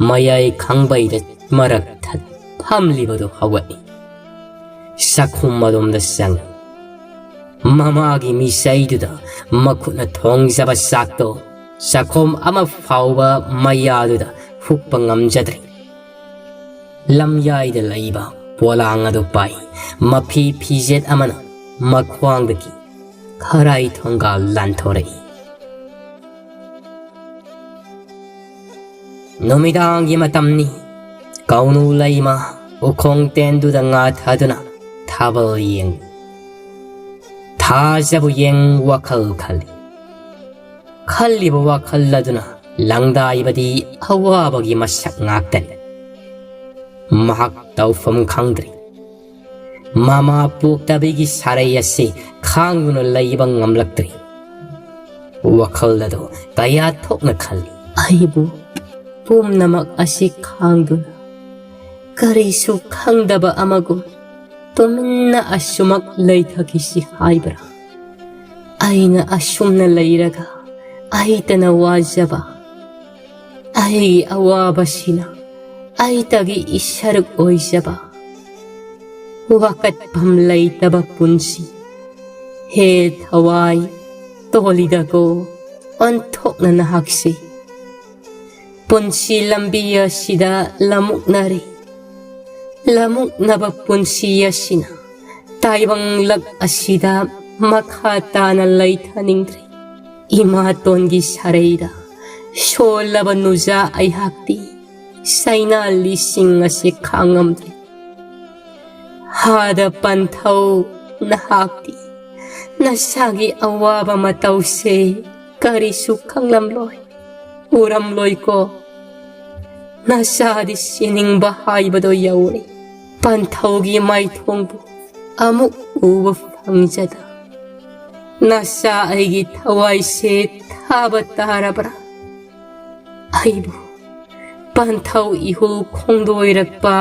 ꯃꯌꯥꯏ ꯈꯪꯕꯩꯗ ꯃꯔꯛ ꯊꯠ ꯐꯝꯂꯤꯕꯗꯨ ꯍꯧꯒꯠꯂꯤ꯫ ꯆꯥꯛꯈꯨꯝ ꯑꯗꯣꯝꯗ ꯆꯪꯏ꯫ ꯃꯃꯥꯒꯤ ꯃꯤꯁꯩꯗꯨꯗ ꯃꯈꯨꯠꯅ ꯊꯣꯡꯖꯕ ꯆꯥꯛꯇꯣ ꯆꯥꯛꯈꯣꯝ ꯑꯃ ꯐꯥꯎꯕ ꯃꯌꯥꯗꯨꯗ ꯍꯨꯛꯄ ꯉꯝꯖꯗ꯭ꯔꯦ꯫ ꯂꯝꯌꯥꯏꯗ ꯂꯩꯕ ꯄꯣꯂꯥꯡ ꯑꯗꯨ ꯄꯥꯏ꯫ ꯃꯐꯤ ꯐꯤꯖꯦꯠ ꯑꯃꯅ ꯃꯈ꯭ꯋꯥꯡꯗꯒꯤ ꯈꯔꯥꯏ ꯊꯣꯡꯒꯥꯜ ꯂꯥꯟꯊꯣꯔꯛꯏ꯫ ꯅꯨꯃꯤꯗꯥꯡꯒꯤ ꯃꯇꯝꯅꯤ꯫ ꯀꯧꯅꯨ ꯂꯩꯃ ꯎꯈꯣꯡ ꯇꯦꯟꯗꯨꯗ ꯉꯥ ꯊꯥꯗꯨꯅ ꯊꯥꯕꯜ ꯌꯦꯡ, ꯊꯥꯖꯕꯨ ꯌꯦꯡ ꯋꯥꯈꯜ ꯈꯜꯂꯤ꯫ ꯈꯜꯂꯤꯕ ꯋꯥꯈꯜ ꯑꯗꯨꯅ ꯂꯪꯗꯥꯏꯕꯗꯤ ꯑꯋꯥꯕꯒꯤ ꯃꯁꯛ ꯉꯥꯛꯇꯅꯤ꯫ ꯃꯍꯥꯛ ꯇꯧꯐꯝ ꯈꯪꯗ꯭ꯔꯦ꯫ ꯃꯃꯥ ꯄꯣꯛꯇꯕꯤꯒꯤ ꯁꯥꯔꯩ ꯑꯁꯤ ꯈꯥꯡꯗꯨꯅ ꯂꯩꯕ ꯉꯝꯂꯛꯇ꯭ꯔꯦ꯫ ꯋꯥꯈꯜ ꯑꯗꯨ ꯀꯌꯥ ꯊꯣꯛꯅ ꯈꯜꯂꯤ꯫ ꯑꯩꯕꯨ ꯄꯨꯝꯅꯃꯛ ꯑꯁꯤ ꯈꯥꯡꯗꯨꯅ ꯀꯔꯤꯁꯨ ꯈꯪꯗꯕ ꯑꯃꯒꯨꯝ ꯇꯨꯃꯤꯟꯅ ꯑꯁꯨꯃꯛ ꯂꯩꯊꯈꯤꯁꯤ ꯍꯥꯏꯕ꯭ꯔꯥ? ꯑꯩꯅ ꯑꯁꯨꯝꯅ ꯂꯩꯔꯒ ꯑꯩꯇꯅ ꯋꯥꯖꯕ, ꯑꯩꯒꯤ ꯑꯋꯥꯕꯁꯤꯅ ꯑꯩꯇꯒꯤ ꯏꯁꯔꯨꯛ ꯑꯣꯏꯖꯕ, ꯋꯥꯀꯠꯐꯝ ꯂꯩꯇꯕ ꯄꯨꯟꯁꯤ꯫ ꯍꯦ ꯊꯋꯥꯏ, ꯇꯣꯜꯂꯤꯗꯀꯣ ꯑꯣꯟꯊꯣꯛꯅ ꯅꯍꯥꯛꯁꯤ꯫ ꯄꯨꯟꯁꯤ ꯂꯝꯕꯤ ꯑꯁꯤꯗ ꯂꯃꯨꯛꯅꯔꯤ꯫ ꯂꯃꯨꯛꯅꯕ ꯄꯨꯟꯁꯤ ꯑꯁꯤꯅ ꯇꯥꯏꯕꯪꯂꯛ ꯑꯁꯤꯗ ꯃꯈꯥ ꯇꯥꯅ ꯂꯩꯊꯅꯤꯡꯗ꯭ꯔꯦ꯫ ꯏꯃꯥꯇꯣꯟꯒꯤ ꯁꯥꯔꯩꯗ ꯁꯣꯜꯂꯕ ꯅꯨꯖꯥ ꯑꯩꯍꯥꯛꯇꯤ ꯆꯩꯅꯥ ꯂꯤꯁꯤꯡ ꯑꯁꯤ ꯈꯥꯡꯉꯝꯗ꯭ꯔꯦ꯫ ꯍꯥꯗ ꯄꯟꯊꯧ, ꯅꯍꯥꯛꯇꯤ ꯅꯁꯥꯒꯤ ꯑꯋꯥꯕ ꯃꯇꯧꯁꯦ ꯀꯔꯤꯁꯨ ꯈꯪꯂꯝꯂꯣꯏ, ꯎꯔꯝꯂꯣꯏꯀꯣ꯫ ꯅꯁꯥꯗꯤ ꯁꯤꯅꯤꯡꯕ ꯍꯥꯏꯕꯗꯣ ꯌꯧꯔꯦ꯫ ꯄꯟꯊꯧꯒꯤ ꯃꯥꯏꯊꯣꯡꯕꯨ ꯑꯃꯨꯛ ꯎꯕ ꯐꯪꯖꯗ ꯅꯁꯥ ꯑꯩꯒꯤ ꯊꯋꯥꯏꯁꯦ ꯊꯥꯕ ꯇꯥꯔꯕ꯭ꯔꯥ? ꯑꯩꯕꯨ ꯄꯟꯊꯧ ꯏꯍꯨꯜ ꯈꯣꯡꯗꯣꯏꯔꯛꯄ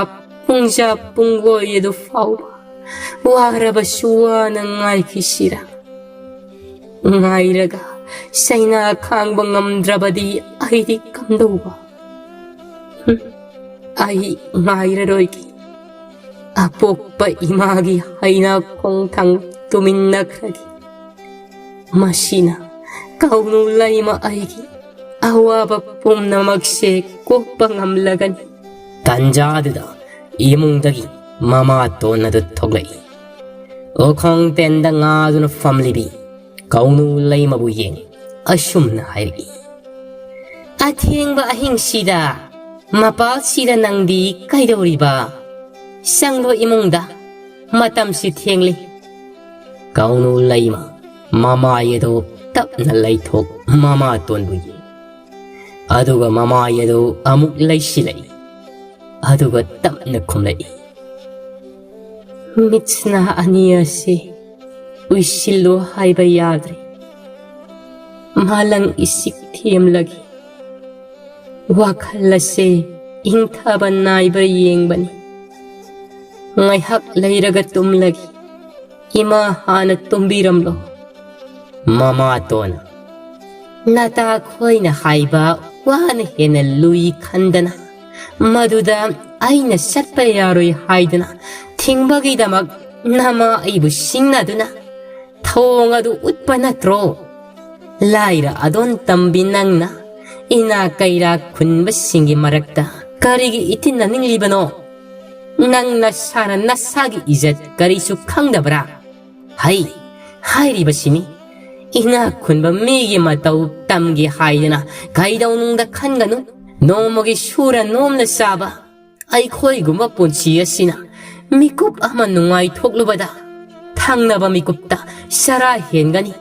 ꯄꯨꯡꯖꯥ ꯄꯨꯡꯒꯣꯏ ꯑꯗꯨ ꯐꯥꯎꯕ ꯋꯥꯔꯕꯁꯨ ꯋꯥꯅ ꯉꯥꯏꯈꯤꯁꯤꯔꯥ? ꯉꯥꯏꯔꯒ ꯆꯩꯅꯥ ꯈꯥꯡꯕ ꯉꯝꯗ꯭ꯔꯕꯗꯤ ꯑꯩꯗꯤ ꯀꯝꯗꯧꯕ? ꯍꯨꯝ, ꯑꯩ ꯉꯥꯏꯔꯔꯣꯏꯒꯦ꯫ ꯑꯄꯣꯛꯄ ꯏꯃꯥꯒꯤ ꯍꯩꯅꯥ ꯈꯣꯡꯊꯥꯡ ꯇꯨꯃꯤꯟꯅꯈ꯭ꯔꯒꯦ꯫ ꯃꯁꯤꯅ ꯀꯧꯅꯨ ꯂꯩꯃ ꯑꯩꯒꯤ ꯑꯋꯥꯕ ꯄꯨꯝꯅꯃꯛꯁꯦ ꯀꯣꯛꯄ ꯉꯝꯂꯒꯅꯤ꯫ ꯇꯥꯟꯖꯥꯗꯨꯗ ꯏꯃꯨꯡꯗꯒꯤ ꯃꯃꯥꯇꯣꯟ ꯑꯗꯨ ꯊꯣꯛꯂꯛꯏ꯫ ꯎꯈꯣꯡ ꯇꯦꯟꯗ ꯉꯥꯗꯨꯅ ꯐꯝꯂꯤꯕꯤ ꯀꯧꯅꯨ ꯂꯩꯃꯕꯨ ꯌꯦꯡ ꯑꯁꯨꯝꯅ ꯍꯥꯏꯔꯛꯏ, "ꯑꯊꯦꯡꯕ ꯑꯍꯤꯡꯁꯤꯗ, ꯃꯄꯥꯜꯁꯤꯗ ꯅꯪꯗꯤ ꯀꯩꯗꯧꯔꯤꯕ? ꯆꯪꯂꯣ ꯏꯃꯨꯡꯗ, ꯃꯇꯝꯁꯤ ꯊꯦꯡꯂꯤ꯫" ꯀꯧꯅꯨ ꯂꯩꯃ ꯃꯃꯥꯏ ꯑꯗꯨ ꯇꯞꯅ ꯂꯩꯊꯣꯛ ꯃꯃꯥꯇꯣꯟꯕꯨ ꯌꯦꯡ, ꯑꯗꯨꯒ ꯃꯃꯥꯏ ꯑꯗꯨ ꯑꯃꯨꯛ ꯂꯩꯁꯤꯜꯂꯛꯏ, ꯑꯗꯨꯒ ꯇꯞꯅ ꯈꯨꯝꯂꯛꯏ, "ꯃꯤꯠꯁꯅꯥ ꯑꯅꯤ ꯑꯁꯤ ꯎꯏꯁꯤꯜꯂꯨ ꯍꯥꯏꯕ ꯌꯥꯗ꯭ꯔꯦ꯫ ꯃꯥꯂꯪ ꯏꯁꯤꯛ ꯊꯦꯝꯂꯒꯦ꯫ ꯋꯥꯈꯜ ꯑꯁꯦ ꯏꯪꯊꯕ ꯅꯥꯏꯕ꯭ꯔꯥ ꯌꯦꯡꯕꯅꯤ꯫ ꯉꯥꯏꯍꯥꯛ ꯂꯩꯔꯒ ꯇꯨꯝꯂꯒꯦ꯫ ꯏꯃꯥ ꯍꯥꯟꯅ ꯇꯨꯝꯕꯤꯔꯝꯂꯣ꯫" ꯃꯃꯥꯇꯣꯟ, "ꯅꯇꯥꯈꯣꯏꯅ ꯍꯥꯏꯕ ꯋꯥꯅ ꯍꯦꯟꯅ ꯂꯨꯏ ꯈꯟꯗꯅ, ꯃꯗꯨꯗ ꯑꯩꯅ ꯆꯠꯄ ꯌꯥꯔꯣꯏ ꯍꯥꯏꯗꯨꯅ ꯊꯤꯡꯕꯒꯤꯗꯃꯛ ꯅꯃꯥ ꯑꯩꯕꯨ ꯁꯤꯡꯅꯗꯨꯅ ꯊꯣꯡ ꯑꯗꯨ ꯎꯠꯄ ꯅꯠꯇ꯭ꯔꯣ? ꯂꯥꯏꯔ ꯑꯗꯣꯟ ꯇꯝꯕꯤ ꯅꯪꯅ ꯏꯅꯥ ꯀꯩꯔꯥ ꯈꯨꯟꯕꯁꯤꯡꯒꯤ ꯃꯔꯛꯇ ꯀꯔꯤꯒꯤ ꯏꯇꯤꯟꯅꯅꯤꯡꯂꯤꯕꯅꯣ? ꯅꯪ ꯅꯁꯥꯅ ꯅꯁꯥꯒꯤ ꯏꯖꯠ ꯀꯔꯤꯁꯨ ꯈꯪꯗꯕ꯭ꯔꯥ? ꯍꯩ, ꯍꯥꯏꯔꯤꯕꯁꯤꯅꯤ꯫ ꯏꯅꯥꯛ ꯈꯨꯟꯕ ꯃꯤꯒꯤ ꯃꯇꯧ ꯇꯝꯒꯦ ꯍꯥꯏꯗꯅ ꯀꯩꯗꯧꯅꯨꯡꯗ ꯈꯟꯒꯅꯨ꯫ ꯅꯣꯡꯃꯒꯤ ꯁꯨꯔ ꯅꯣꯝꯅ ꯆꯥꯕ ꯑꯩꯈꯣꯏꯒꯨꯝꯕ ꯄꯨꯟꯁꯤ ꯑꯁꯤꯅ ꯃꯤꯀꯨꯞ ꯑꯃ ꯅꯨꯡꯉꯥꯏꯊꯣꯛꯂꯨꯕꯗ ꯊꯪꯅꯕ ꯃꯤꯀꯨꯞꯇ ꯆꯔꯥ ꯍꯦꯟꯒꯅꯤ,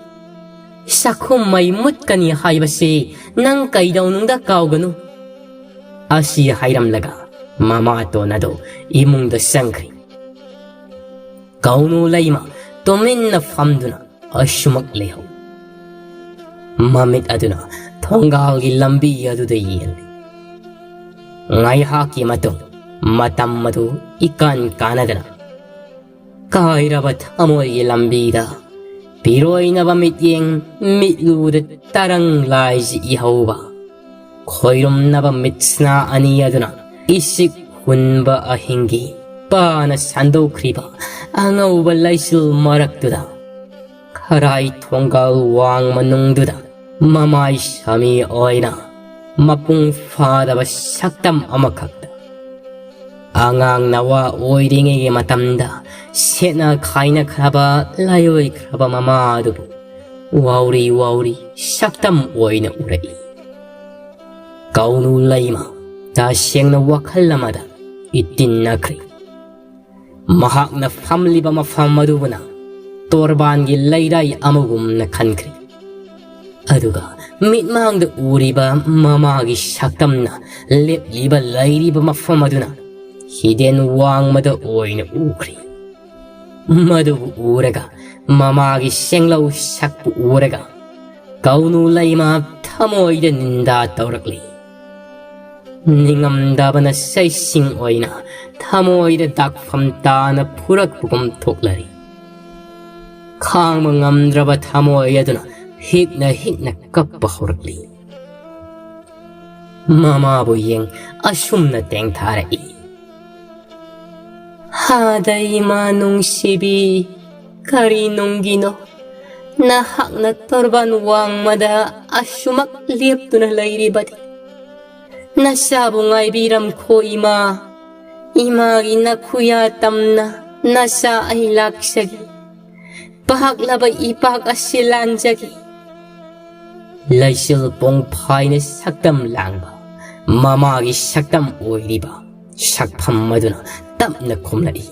ꯆꯥꯛꯈꯨꯝ ꯃꯩ ꯃꯨꯠꯀꯅꯤ ꯍꯥꯏꯕꯁꯤ ꯅꯪ ꯀꯩꯗꯧꯅꯨꯡꯗ ꯀꯥꯎꯒꯅꯨ꯫" ꯑꯁꯤ ꯍꯥꯏꯔꯝꯂꯒ ꯃꯃꯥꯇꯣꯟ ꯑꯗꯨ ꯏꯃꯨꯡꯗ ꯆꯪꯈ꯭ꯔꯦ꯫ ꯀꯧꯅꯨ ꯂꯩꯃ ꯇꯨꯃꯤꯟꯅ ꯐꯝꯗꯨꯅ ꯑꯁꯨꯃꯛ ꯂꯩꯍꯧ꯫ ꯃꯃꯤꯠ ꯑꯗꯨꯅ ꯊꯣꯡꯒꯥꯜꯒꯤ ꯂꯝꯕꯤ ꯑꯗꯨꯗ ꯌꯦꯡꯂꯤ꯫ ꯉꯥꯏꯍꯥꯛꯀꯤ ꯃꯇꯨꯡ ꯃꯇꯝ ꯑꯗꯨ ꯏꯀꯥꯟ ꯀꯥꯟꯅꯗꯅ ꯀꯥꯏꯔꯕ ꯊꯃꯣꯏꯒꯤ ꯂꯝꯕꯤꯗ ꯄꯤꯔꯣꯏꯅꯕ ꯃꯤꯠꯌꯦꯡ ꯃꯤꯠꯂꯨꯗ ꯇꯔꯪ ꯂꯥꯏꯖꯤ ꯏꯍꯧꯕ ꯈꯣꯏꯔꯨꯝꯅꯕ ꯃꯤꯠꯁꯅꯥ ꯑꯅꯤ ꯑꯗꯨꯅ ꯏꯁꯤꯛ ꯍꯨꯟꯕ ꯑꯍꯤꯡꯒꯤ ꯄꯥꯅ ꯁꯟꯗꯣꯛꯈ꯭ꯔꯤꯕ ꯑꯉꯧꯕ ꯂꯩꯆꯤꯜ ꯃꯔꯛꯇꯨꯗ ꯈꯔꯥꯏ ꯊꯣꯡꯒꯥꯜ ꯋꯥꯡ ꯃꯅꯨꯡꯗꯨꯗ ꯃꯃꯥꯏ ꯁꯥꯃꯤ ꯑꯣꯏꯅ ꯃꯄꯨꯡ ꯐꯥꯗꯕ ꯁꯛꯇꯝ ꯑꯃꯈꯛꯇ ꯑꯉꯥꯡ ꯅꯋꯥ ꯑꯣꯏꯔꯤꯉꯩꯒꯤ ꯃꯇꯝꯗ ꯁꯦꯠꯅ ꯈꯥꯏꯅꯈ꯭ꯔꯕ, ꯂꯥꯏꯑꯣꯏꯈ꯭ꯔꯕ ꯃꯃꯥ ꯑꯗꯨꯕꯨ ꯋꯥꯎꯔꯤ ꯋꯥꯎꯔꯤ ꯁꯛꯇꯝ ꯑꯣꯏꯅ ꯎꯔꯛꯏ꯫ ꯀꯧꯅꯨ ꯂꯩꯃ ꯇꯁꯦꯡꯅ ꯋꯥꯈꯜ ꯑꯃꯗ ꯏꯇꯤꯟꯅꯈ꯭ꯔꯦ꯫ ꯃꯍꯥꯛꯅ ꯐꯝꯂꯤꯕ ꯃꯐꯝ ꯑꯗꯨꯕꯨꯅ ꯇꯣꯔꯕꯥꯟꯒꯤ ꯂꯩꯔꯥꯏ ꯑꯃꯒꯨꯝꯅ ꯈꯟꯈ꯭ꯔꯦ꯫ ꯑꯗꯨꯒ ꯃꯤꯠꯃꯥꯡꯗ ꯎꯔꯤꯕ ꯃꯃꯥꯒꯤ ꯁꯛꯇꯝꯅ ꯂꯦꯞꯂꯤꯕ ꯂꯩꯔꯤꯕ ꯃꯐꯝ ꯑꯗꯨꯅ ꯍꯤꯗꯦꯟ ꯋꯥꯡꯃꯗ ꯑꯣꯏꯅ ꯎꯈ꯭ꯔꯦ꯫ ꯃꯗꯨꯕꯨ ꯎꯔꯒ, ꯃꯃꯥꯒꯤ ꯁꯦꯡꯂꯧ ꯁꯛꯄꯨ ꯎꯔꯒ, ꯀꯧꯅꯨ ꯂꯩꯃ ꯊꯃꯣꯏꯗ ꯅꯤꯟꯗꯥ ꯇꯧꯔꯛꯂꯤ꯫ ꯅꯤꯡꯉꯝꯗꯕꯅ ꯁꯩꯁꯤꯡ ꯑꯣꯏꯅ ꯊꯃꯣꯏꯗ ꯗꯥꯛꯐꯝ ꯇꯥꯅ ꯐꯨꯔꯛꯄꯒꯨꯝ ꯊꯣꯛꯂꯔꯤ꯫ ꯈꯥꯡꯕ ꯉꯝꯗ꯭ꯔꯕ ꯊꯃꯣꯏ ꯑꯗꯨꯅ ꯍꯤꯛꯅ ꯍꯤꯛꯅ ꯀꯞꯄ ꯍꯧꯔꯛꯂꯤ꯫ ꯃꯃꯥꯕꯨ ꯌꯦꯡ ꯑꯁꯨꯝꯅ ꯇꯦꯡꯊꯥꯔꯛꯏ꯫ ꯍꯥꯗ ꯏꯃꯥ ꯅꯨꯡꯁꯤꯕꯤ, ꯀꯔꯤ ꯅꯨꯡꯒꯤꯅꯣ ꯅꯍꯥꯛꯅ ꯇꯣꯔꯕꯥꯟ ꯋꯥꯡꯃꯗ ꯑꯁꯨꯃꯛ ꯂꯦꯞꯇꯨꯅ ꯂꯩꯔꯤꯕꯗꯤ? ꯅꯆꯥꯕꯨ ꯉꯥꯏꯕꯤꯔꯝꯈꯣ ꯏꯃꯥ꯫ ꯏꯃꯥꯒꯤ ꯅꯈꯨꯌꯥ ꯇꯝꯅ ꯅꯆꯥ ꯑꯩ ꯂꯥꯛꯆꯒꯦ꯫ ꯄꯥꯛꯂꯕ ꯏꯄꯥꯛ ꯑꯁꯤ ꯂꯥꯟꯖꯒꯦ꯫ ꯂꯩꯆꯤꯜ ꯄꯣꯡꯐꯥꯏꯅ ꯁꯛꯇꯝ ꯂꯥꯡꯕ ꯃꯃꯥꯒꯤ ꯁꯛꯇꯝ ꯑꯣꯏꯔꯤꯕ ꯁꯛꯐꯝ ꯑꯗꯨꯅ ꯇꯞꯅ ꯈꯨꯝꯂꯛꯏ꯫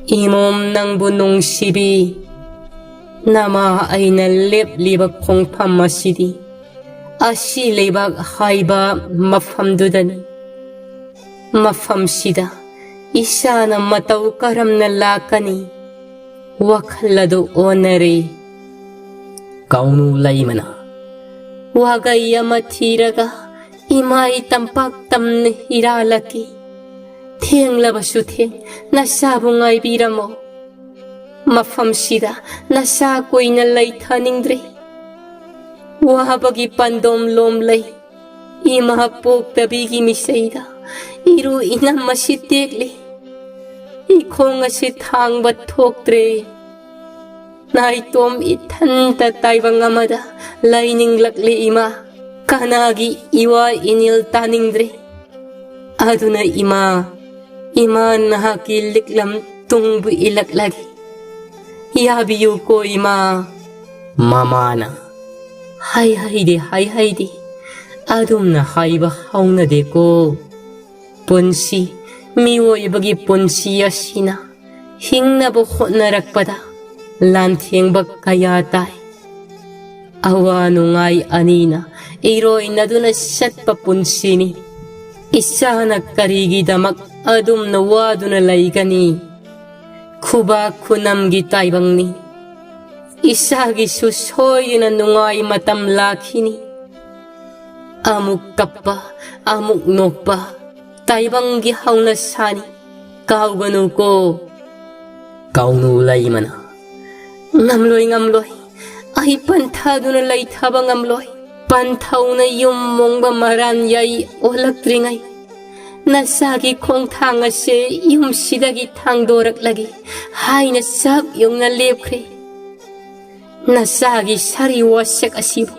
ꯏꯃꯣꯝ ꯅꯪꯕꯨ ꯅꯨꯡꯁꯤꯕꯤ, ꯅꯃꯥ ꯑꯩꯅ ꯂꯦꯞꯂꯤꯕ ꯈꯣꯡꯐꯝ ꯑꯁꯤꯗꯤ ꯑꯁꯤ ꯂꯩꯕꯥꯛ ꯍꯥꯏꯕ ꯃꯐꯝꯗꯨꯗꯅꯤ꯫ ꯃꯐꯝꯁꯤꯗ ꯏꯁꯥꯅ ꯃꯇꯧ ꯀꯔꯝꯅ ꯂꯥꯛꯀꯅꯤ? ꯋꯥꯈꯜ ꯑꯗꯨ ꯑꯣꯟꯅꯔꯦ꯫ ꯀꯧꯅꯨ ꯂꯩꯃꯅ ꯋꯥꯒꯩ ꯑꯃ ꯊꯤꯔꯒ ꯏꯃꯥ ꯑꯩ ꯇꯝꯄꯥꯛ ꯇꯝꯅ ꯏꯔꯥꯜꯂꯛꯀꯦ꯫ ꯊꯦꯡꯂꯕꯁꯨ ꯊꯦꯡ, ꯅꯆꯥꯕꯨ ꯉꯥꯏꯕꯤꯔꯝꯃꯣ꯫ ꯃꯐꯝꯁꯤꯗ ꯅꯆꯥ ꯀꯨꯏꯅ ꯂꯩꯊꯅꯤꯡꯗ꯭ꯔꯦ꯫ ꯋꯥꯕꯒꯤ ꯄꯥꯟꯗꯣꯝ ꯂꯣꯝ ꯂꯩ꯫ ꯏꯃꯥ ꯄꯣꯛꯇꯕꯤꯒꯤ ꯃꯤꯁꯩꯗ ꯏꯔꯨ ꯏꯅꯝ ꯑꯁꯤ ꯇꯦꯛꯂꯤ꯫ ꯏꯈꯣꯡ ꯑꯁꯤ ꯊꯥꯡꯕ ꯊꯣꯛꯇ꯭ꯔꯦ꯫ ꯅꯥꯏꯇꯣꯝ ꯏꯊꯟꯇ ꯇꯥꯏꯕꯪ ꯑꯃꯗ ꯂꯩꯅꯤꯡꯂꯛꯂꯤ ꯏꯃꯥ꯫ ꯀꯅꯥꯒꯤ ꯏꯋꯥ ꯏꯅꯤꯜ ꯇꯥꯅꯤꯡꯗ꯭ꯔꯦ꯫ ꯑꯗꯨꯅ ꯏꯃꯥ, ꯏꯃꯥ ꯅꯍꯥꯛꯀꯤ ꯂꯤꯛꯂꯝ ꯇꯨꯡꯕꯨ ꯏꯜꯂꯛꯂꯒꯦ꯫ ꯌꯥꯕꯤꯌꯨꯀꯣ ꯏꯃꯥ꯫ ꯃꯃꯥꯅ, ꯍꯥꯏ ꯍꯩꯗꯦ, ꯍꯥꯏ ꯍꯩꯗꯦ꯫ ꯑꯗꯨꯝꯅ ꯍꯥꯏꯕ ꯍꯧꯅꯗꯦꯀꯣ꯫ ꯄꯨꯟꯁꯤ, ꯃꯤꯑꯣꯏꯕꯒꯤ ꯄꯨꯟꯁꯤ ꯑꯁꯤꯅ ꯍꯤꯡꯅꯕ ꯍꯣꯠꯅꯔꯛꯄꯗ ꯂꯥꯟꯊꯦꯡꯕ ꯀꯌꯥ ꯇꯥꯏ꯫ ꯑꯋꯥ ꯅꯨꯡꯉꯥꯏ ꯑꯅꯤꯅ ꯏꯔꯣꯏꯅꯗꯨꯅ ꯆꯠꯄ ꯄꯨꯟꯁꯤꯅꯤ꯫ ꯏꯆꯥꯅ ꯀꯔꯤꯒꯤꯗꯃꯛ ꯑꯗꯨꯝꯅ ꯋꯥꯗꯨꯅ ꯂꯩꯒꯅꯤ? ꯈꯨꯕꯥꯛ ꯈꯨꯅꯝꯒꯤ ꯇꯥꯏꯕꯪꯅꯤ꯫ ꯏꯆꯥꯒꯤꯁꯨ ꯁꯣꯏꯗꯅ ꯅꯨꯡꯉꯥꯏ ꯃꯇꯝ ꯂꯥꯛꯈꯤꯅꯤ꯫ ꯑꯃꯨꯛ ꯀꯞꯄ, ꯑꯃꯨꯛ ꯅꯣꯛꯄ, ꯇꯥꯏꯕꯪꯒꯤ ꯍꯧꯅꯁꯥꯅꯤ꯫ ꯀꯥꯎꯒꯅꯨꯀꯣ꯫ ꯀꯥꯎꯅꯨ ꯂꯩꯃꯅ, ꯉꯝꯂꯣꯏ, ꯉꯝꯂꯣꯏ꯫ ꯑꯩ ꯄꯟꯊꯥꯗꯨꯅ ꯂꯩꯊꯕ ꯉꯝꯂꯣꯏ꯫ ꯄꯟꯊꯧꯅ ꯌꯨꯝ ꯃꯣꯡꯕ ꯃꯔꯥꯟ ꯌꯥꯏ ꯑꯣꯜꯂꯛꯇ꯭ꯔꯤꯉꯩ ꯅꯆꯥꯒꯤ ꯈꯣꯡꯊꯥꯡ ꯑꯁꯦ ꯌꯨꯝꯁꯤꯗꯒꯤ ꯊꯥꯡꯗꯣꯔꯛꯂꯒꯦ ꯍꯥꯏꯅ ꯆꯥꯛ ꯌꯨꯡꯅ ꯂꯦꯞꯈ꯭ꯔꯦ꯫ ꯅꯆꯥꯒꯤ ꯁꯥꯔꯤ ꯋꯥꯁꯛ ꯑꯁꯤꯕꯨ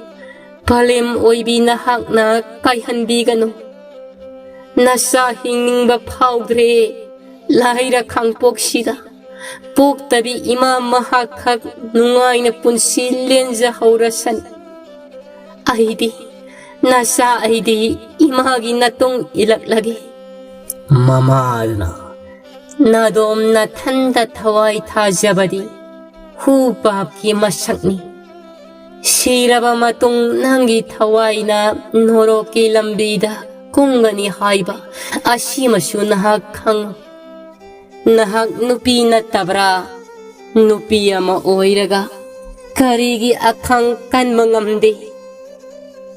ꯄꯂꯦꯝ ꯑꯣꯏꯕꯤ ꯅꯍꯥꯛꯅ ꯀꯥꯏꯍꯟꯕꯤꯒꯅꯨ꯫ ꯅꯆꯥ ꯍꯤꯡꯅꯤꯡꯕ ꯐꯥꯎꯗ꯭ꯔꯦ ꯂꯥꯏꯔ ꯈꯥꯡꯄꯣꯛꯁꯤꯗ꯫ ꯄꯣꯛꯇꯕꯤ ꯏꯃꯥ ꯃꯍꯥꯛꯈꯛ ꯅꯨꯡꯉꯥꯏꯅ ꯄꯨꯟꯁꯤ ꯂꯦꯟꯖꯍꯧꯔꯁꯅꯨ꯫ ꯑꯩꯗꯤ, ꯅꯆꯥ ꯑꯩꯗꯤ ꯏꯃꯥꯒꯤ ꯅꯇꯨꯡ ꯏꯜꯂꯛꯂꯒꯦ꯫ ꯃꯃꯥꯅ, ꯅꯥꯗꯣꯝ ꯅꯊꯟꯗ ꯊꯋꯥꯏ ꯊꯥꯖꯕꯗꯤ ꯍꯨ ꯄꯥꯞꯀꯤ ꯃꯁꯛꯅꯤ꯫ ꯁꯤꯔꯕ ꯃꯇꯨꯡ ꯅꯪꯒꯤ ꯊꯋꯥꯏꯅ ꯅꯣꯔꯣꯛꯀꯤ ꯂꯝꯕꯤꯗ ꯀꯨꯝꯒꯅꯤ ꯍꯥꯏꯕ ꯑꯁꯤꯃꯁꯨ ꯅꯍꯥꯛ ꯈꯪꯉꯨ꯫ ꯅꯍꯥꯛ ꯅꯨꯄꯤ ꯅꯠꯇꯕ꯭ꯔꯥ? ꯅꯨꯄꯤ ꯑꯃ ꯑꯣꯏꯔꯒ ꯀꯔꯤꯒꯤ ꯑꯈꯥꯡ ꯀꯟꯕ ꯉꯝꯗꯦ?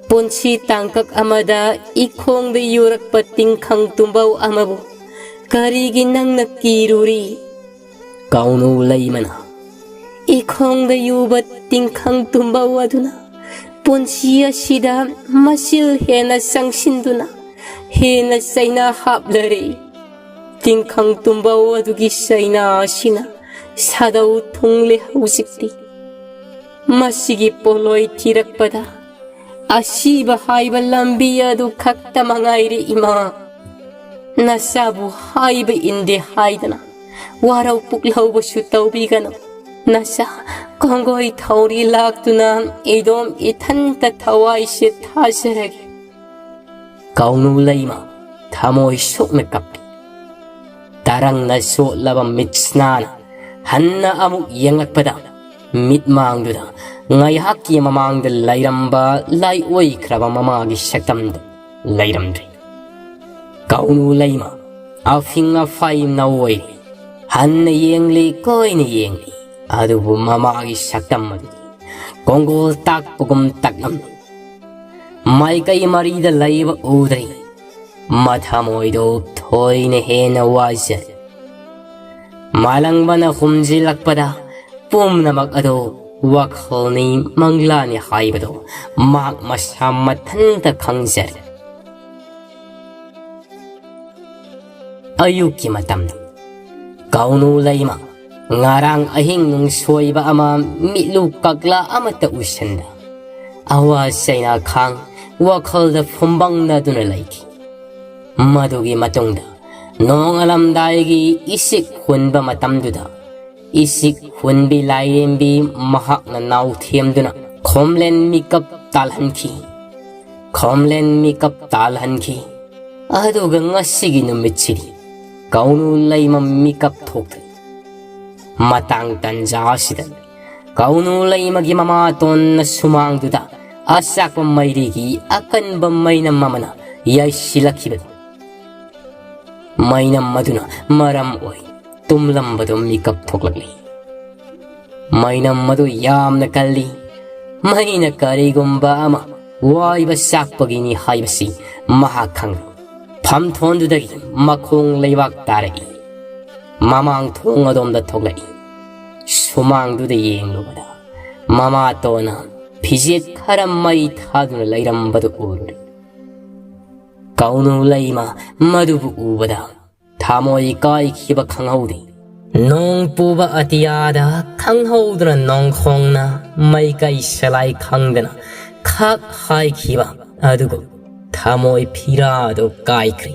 ꯄꯨꯟꯁꯤ ꯇꯥꯡꯀꯛ ꯑꯃꯗ ꯏꯈꯣꯡꯗ ꯌꯨꯔꯛꯄ ꯇꯤꯡꯈꯪ ꯇꯨꯝꯕꯧ ꯑꯃꯕꯨ ꯀꯔꯤꯒꯤ ꯅꯪꯅ ꯀꯤꯔꯨꯔꯤ? ꯀꯥꯎꯅꯨ ꯂꯩꯃꯅ, ꯏꯈꯣꯡꯗ ꯌꯨꯕ ꯇꯤꯡꯈꯪ ꯇꯨꯝꯕꯧ ꯑꯗꯨꯅ ꯄꯨꯟꯁꯤ ꯑꯁꯤꯗ ꯃꯆꯤꯜ ꯍꯦꯟꯅ ꯆꯪꯁꯤꯟꯗꯨꯅ ꯍꯦꯟꯅ ꯆꯩꯅꯥ ꯍꯥꯞꯂꯔꯦ꯫ ꯇꯤꯡꯈꯪ ꯇꯨꯝꯕꯧ ꯑꯗꯨꯒꯤ ꯆꯩꯅꯥ ꯑꯁꯤꯅ ꯁꯥꯗꯧ ꯊꯨꯡꯂꯦ ꯍꯧꯖꯤꯛꯇꯤ꯫ ꯃꯁꯤꯒꯤ ꯄꯣꯠꯂꯣꯏ ꯊꯤꯔꯛꯄꯗ ꯑꯁꯤꯕ ꯍꯥꯏꯕ ꯂꯝꯕꯤ ꯑꯗꯨ ꯈꯛꯇ ꯃꯉꯥꯏꯔꯦ ꯏꯃꯥ꯫ ꯅꯆꯥꯕꯨ ꯍꯥꯏꯕ ꯏꯟꯗꯦ ꯍꯥꯏꯗꯅ ꯋꯥꯔꯧ ꯄꯨꯛꯂꯧꯕꯁꯨ ꯇꯧꯕꯤꯒꯅꯨ꯫ ꯅꯆꯥ ꯀꯣꯡꯒꯣꯏ ꯊꯧꯔꯤ ꯂꯥꯛꯇꯨꯅ ꯏꯗꯣꯝ ꯏꯊꯟꯇ ꯊꯋꯥꯏꯁꯦ ꯊꯥꯖꯔꯒꯦ꯫ ꯀꯧꯅꯨ ꯂꯩꯃ ꯊꯃꯣꯏ ꯁꯣꯛꯅ ꯀꯞꯄꯤ꯫ ꯇꯔꯪꯅ ꯆꯣꯠꯂꯕ ꯃꯤꯠꯁꯅꯥꯅ ꯍꯟꯅ ꯑꯃꯨꯛ ꯌꯦꯡꯂꯛꯄꯗ, ꯃꯤꯠꯃꯥꯡꯗꯨꯗ ꯉꯥꯏꯍꯥꯛꯀꯤ ꯃꯃꯥꯡꯗ ꯂꯩꯔꯝꯕ ꯂꯥꯏꯑꯣꯏꯈ꯭ꯔꯕ ꯃꯃꯥꯒꯤ ꯁꯛꯇꯝꯗꯨ ꯂꯩꯔꯝꯗ꯭ꯔꯦ꯫ ꯀꯧꯅꯨ ꯂꯩꯃ ꯑꯐꯤꯡ ꯑꯐꯥꯏ ꯅꯧꯑꯣꯏꯔꯦ꯫ ꯍꯟꯅ ꯌꯦꯡꯂꯤ, ꯀꯣꯏꯅ ꯌꯦꯡꯂꯤ, ꯑꯗꯨꯕꯨ ꯃꯃꯥꯒꯤ ꯁꯛꯇꯝ ꯑꯗꯨꯗꯤ ꯀꯣꯡꯒꯣꯜ ꯇꯥꯛꯄꯒꯨꯝ ꯇꯥꯛꯂꯝꯃꯤ꯫ ꯃꯥꯏꯀꯩ ꯃꯔꯤꯗ ꯂꯩꯕ ꯎꯗ꯭ꯔꯦ꯫ ꯃꯊꯃꯣꯏꯗꯣ ꯊꯣꯏꯅ ꯍꯦꯟꯅ ꯋꯥꯖꯔꯦ꯫ ꯃꯥꯂꯪꯕꯅ ꯍꯨꯝꯖꯤꯜꯂꯛꯄꯗ ꯄꯨꯝꯅꯃꯛ ꯑꯗꯣ ꯋꯥꯈꯜꯅꯤ, ꯃꯪꯂꯥꯅꯤ ꯍꯥꯏꯕꯗꯣ ꯃꯍꯥꯛ ꯃꯁꯥ ꯃꯊꯟꯇ ꯈꯪꯖꯔꯦ꯫ ꯑꯌꯨꯛꯀꯤ ꯃꯇꯝꯗ ꯀꯧꯅꯨ ꯂꯩꯃ ꯉꯔꯥꯡ ꯑꯍꯤꯡ ꯅꯨꯡꯁꯣꯏꯕ ꯑꯃ, ꯃꯤꯠꯂꯨ ꯀꯛꯂꯥ ꯑꯃꯠꯇ ꯎꯁꯟꯗ ꯑꯋꯥ ꯆꯩꯅꯥ ꯈꯥꯡ ꯋꯥꯈꯜꯗ ꯐꯨꯝꯕꯪꯅꯗꯨꯅ ꯂꯩꯈꯤ꯫ ꯃꯗꯨꯒꯤ ꯃꯇꯨꯡꯗ ꯅꯣꯡꯉꯥꯜꯂꯝꯗꯥꯏꯒꯤ ꯏꯁꯤꯛ ꯍꯨꯟꯕ ꯃꯇꯝꯗꯨꯗ ꯏꯁꯤꯛ ꯍꯨꯟꯕꯤ ꯂꯥꯏꯔꯦꯝꯕꯤ ꯃꯍꯥꯛꯅ ꯅꯥꯎꯊꯦꯝꯗꯨꯅ ꯈꯣꯝꯂꯦꯟ ꯃꯤꯀꯞ ꯇꯥꯜꯍꯟꯈꯤ꯫ ꯈꯣꯝꯂꯦꯟ ꯃꯤꯀꯞ ꯇꯥꯜꯍꯟꯈꯤ꯫ ꯑꯗꯨꯒ ꯉꯁꯤꯒꯤ ꯅꯨꯃꯤꯠꯁꯤꯗꯤ ꯀꯧꯅꯨ ꯂꯩꯃ ꯃꯤꯀꯞ ꯊꯣꯛꯇ꯭ꯔꯤ꯫ ꯃꯇꯥꯡ ꯇꯟꯖꯥ ꯑꯁꯤꯗ ꯀꯧꯅꯨ ꯂꯩꯃꯒꯤ ꯃꯃꯥꯇꯣꯟꯅ ꯁꯨꯃꯥꯡꯗꯨꯗ ꯑꯆꯥꯛꯄ ꯃꯩꯔꯤꯒꯤ ꯑꯀꯟꯕ ꯃꯩꯅꯝ ꯑꯃꯅ ꯌꯩꯁꯤꯜꯂꯛꯈꯤꯕꯗꯨ, ꯃꯩꯅꯝ ꯑꯗꯨꯅ ꯃꯔꯝ ꯑꯣꯏ ꯇꯨꯝꯂꯝꯕꯗꯨ ꯃꯤꯀꯞ ꯊꯣꯛꯂꯛꯂꯤ꯫ ꯃꯩꯅꯝ ꯑꯗꯨ ꯌꯥꯝꯅ ꯀꯜꯂꯤ꯫ ꯃꯩꯅ ꯀꯔꯤꯒꯨꯝꯕ ꯑꯃ ꯋꯥꯏꯕ ꯆꯥꯛꯄꯒꯤꯅꯤ ꯍꯥꯏꯕꯁꯤ ꯃꯍꯥꯛ ꯈꯪꯂꯤ꯫ ꯐꯝꯊꯣꯟꯗꯨꯗꯒꯤ ꯃꯈꯣꯡ ꯂꯩꯕꯥꯛ ꯇꯥꯔꯛꯏ꯫ ꯃꯃꯥꯡ ꯊꯣꯡ ꯑꯗꯣꯝꯗ ꯊꯣꯛꯂꯛꯏ꯫ ꯁꯨꯃꯥꯡꯗꯨꯗ ꯌꯦꯡꯂꯨꯕꯗ ꯃꯃꯥꯇꯣꯟꯅ ꯐꯤꯖꯦꯠ ꯈꯔ ꯃꯩ ꯊꯥꯗꯨꯅ ꯂꯩꯔꯝꯕꯗꯨ ꯎꯔꯨꯔꯦ꯫ ꯀꯧꯅꯨ ꯂꯩꯃ ꯃꯗꯨꯕꯨ ꯎꯕꯗ ꯊꯃꯣꯏ ꯀꯥꯏꯈꯤꯕ ꯈꯪꯍꯧꯗꯦ꯫ ꯅꯣꯡ ꯄꯨꯕ ꯑꯇꯤꯌꯥꯗ ꯈꯪꯍꯧꯗꯅ ꯅꯣꯡꯈꯣꯡꯅ ꯃꯩꯀꯩ ꯁꯂꯥꯏ ꯈꯪꯗꯅ ꯈꯥꯛ ꯍꯥꯏꯈꯤꯕ ꯑꯗꯨꯒꯨꯝ ꯊꯃꯣꯏ ꯐꯤꯔꯥꯗꯨ ꯀꯥꯏꯈ꯭ꯔꯦ꯫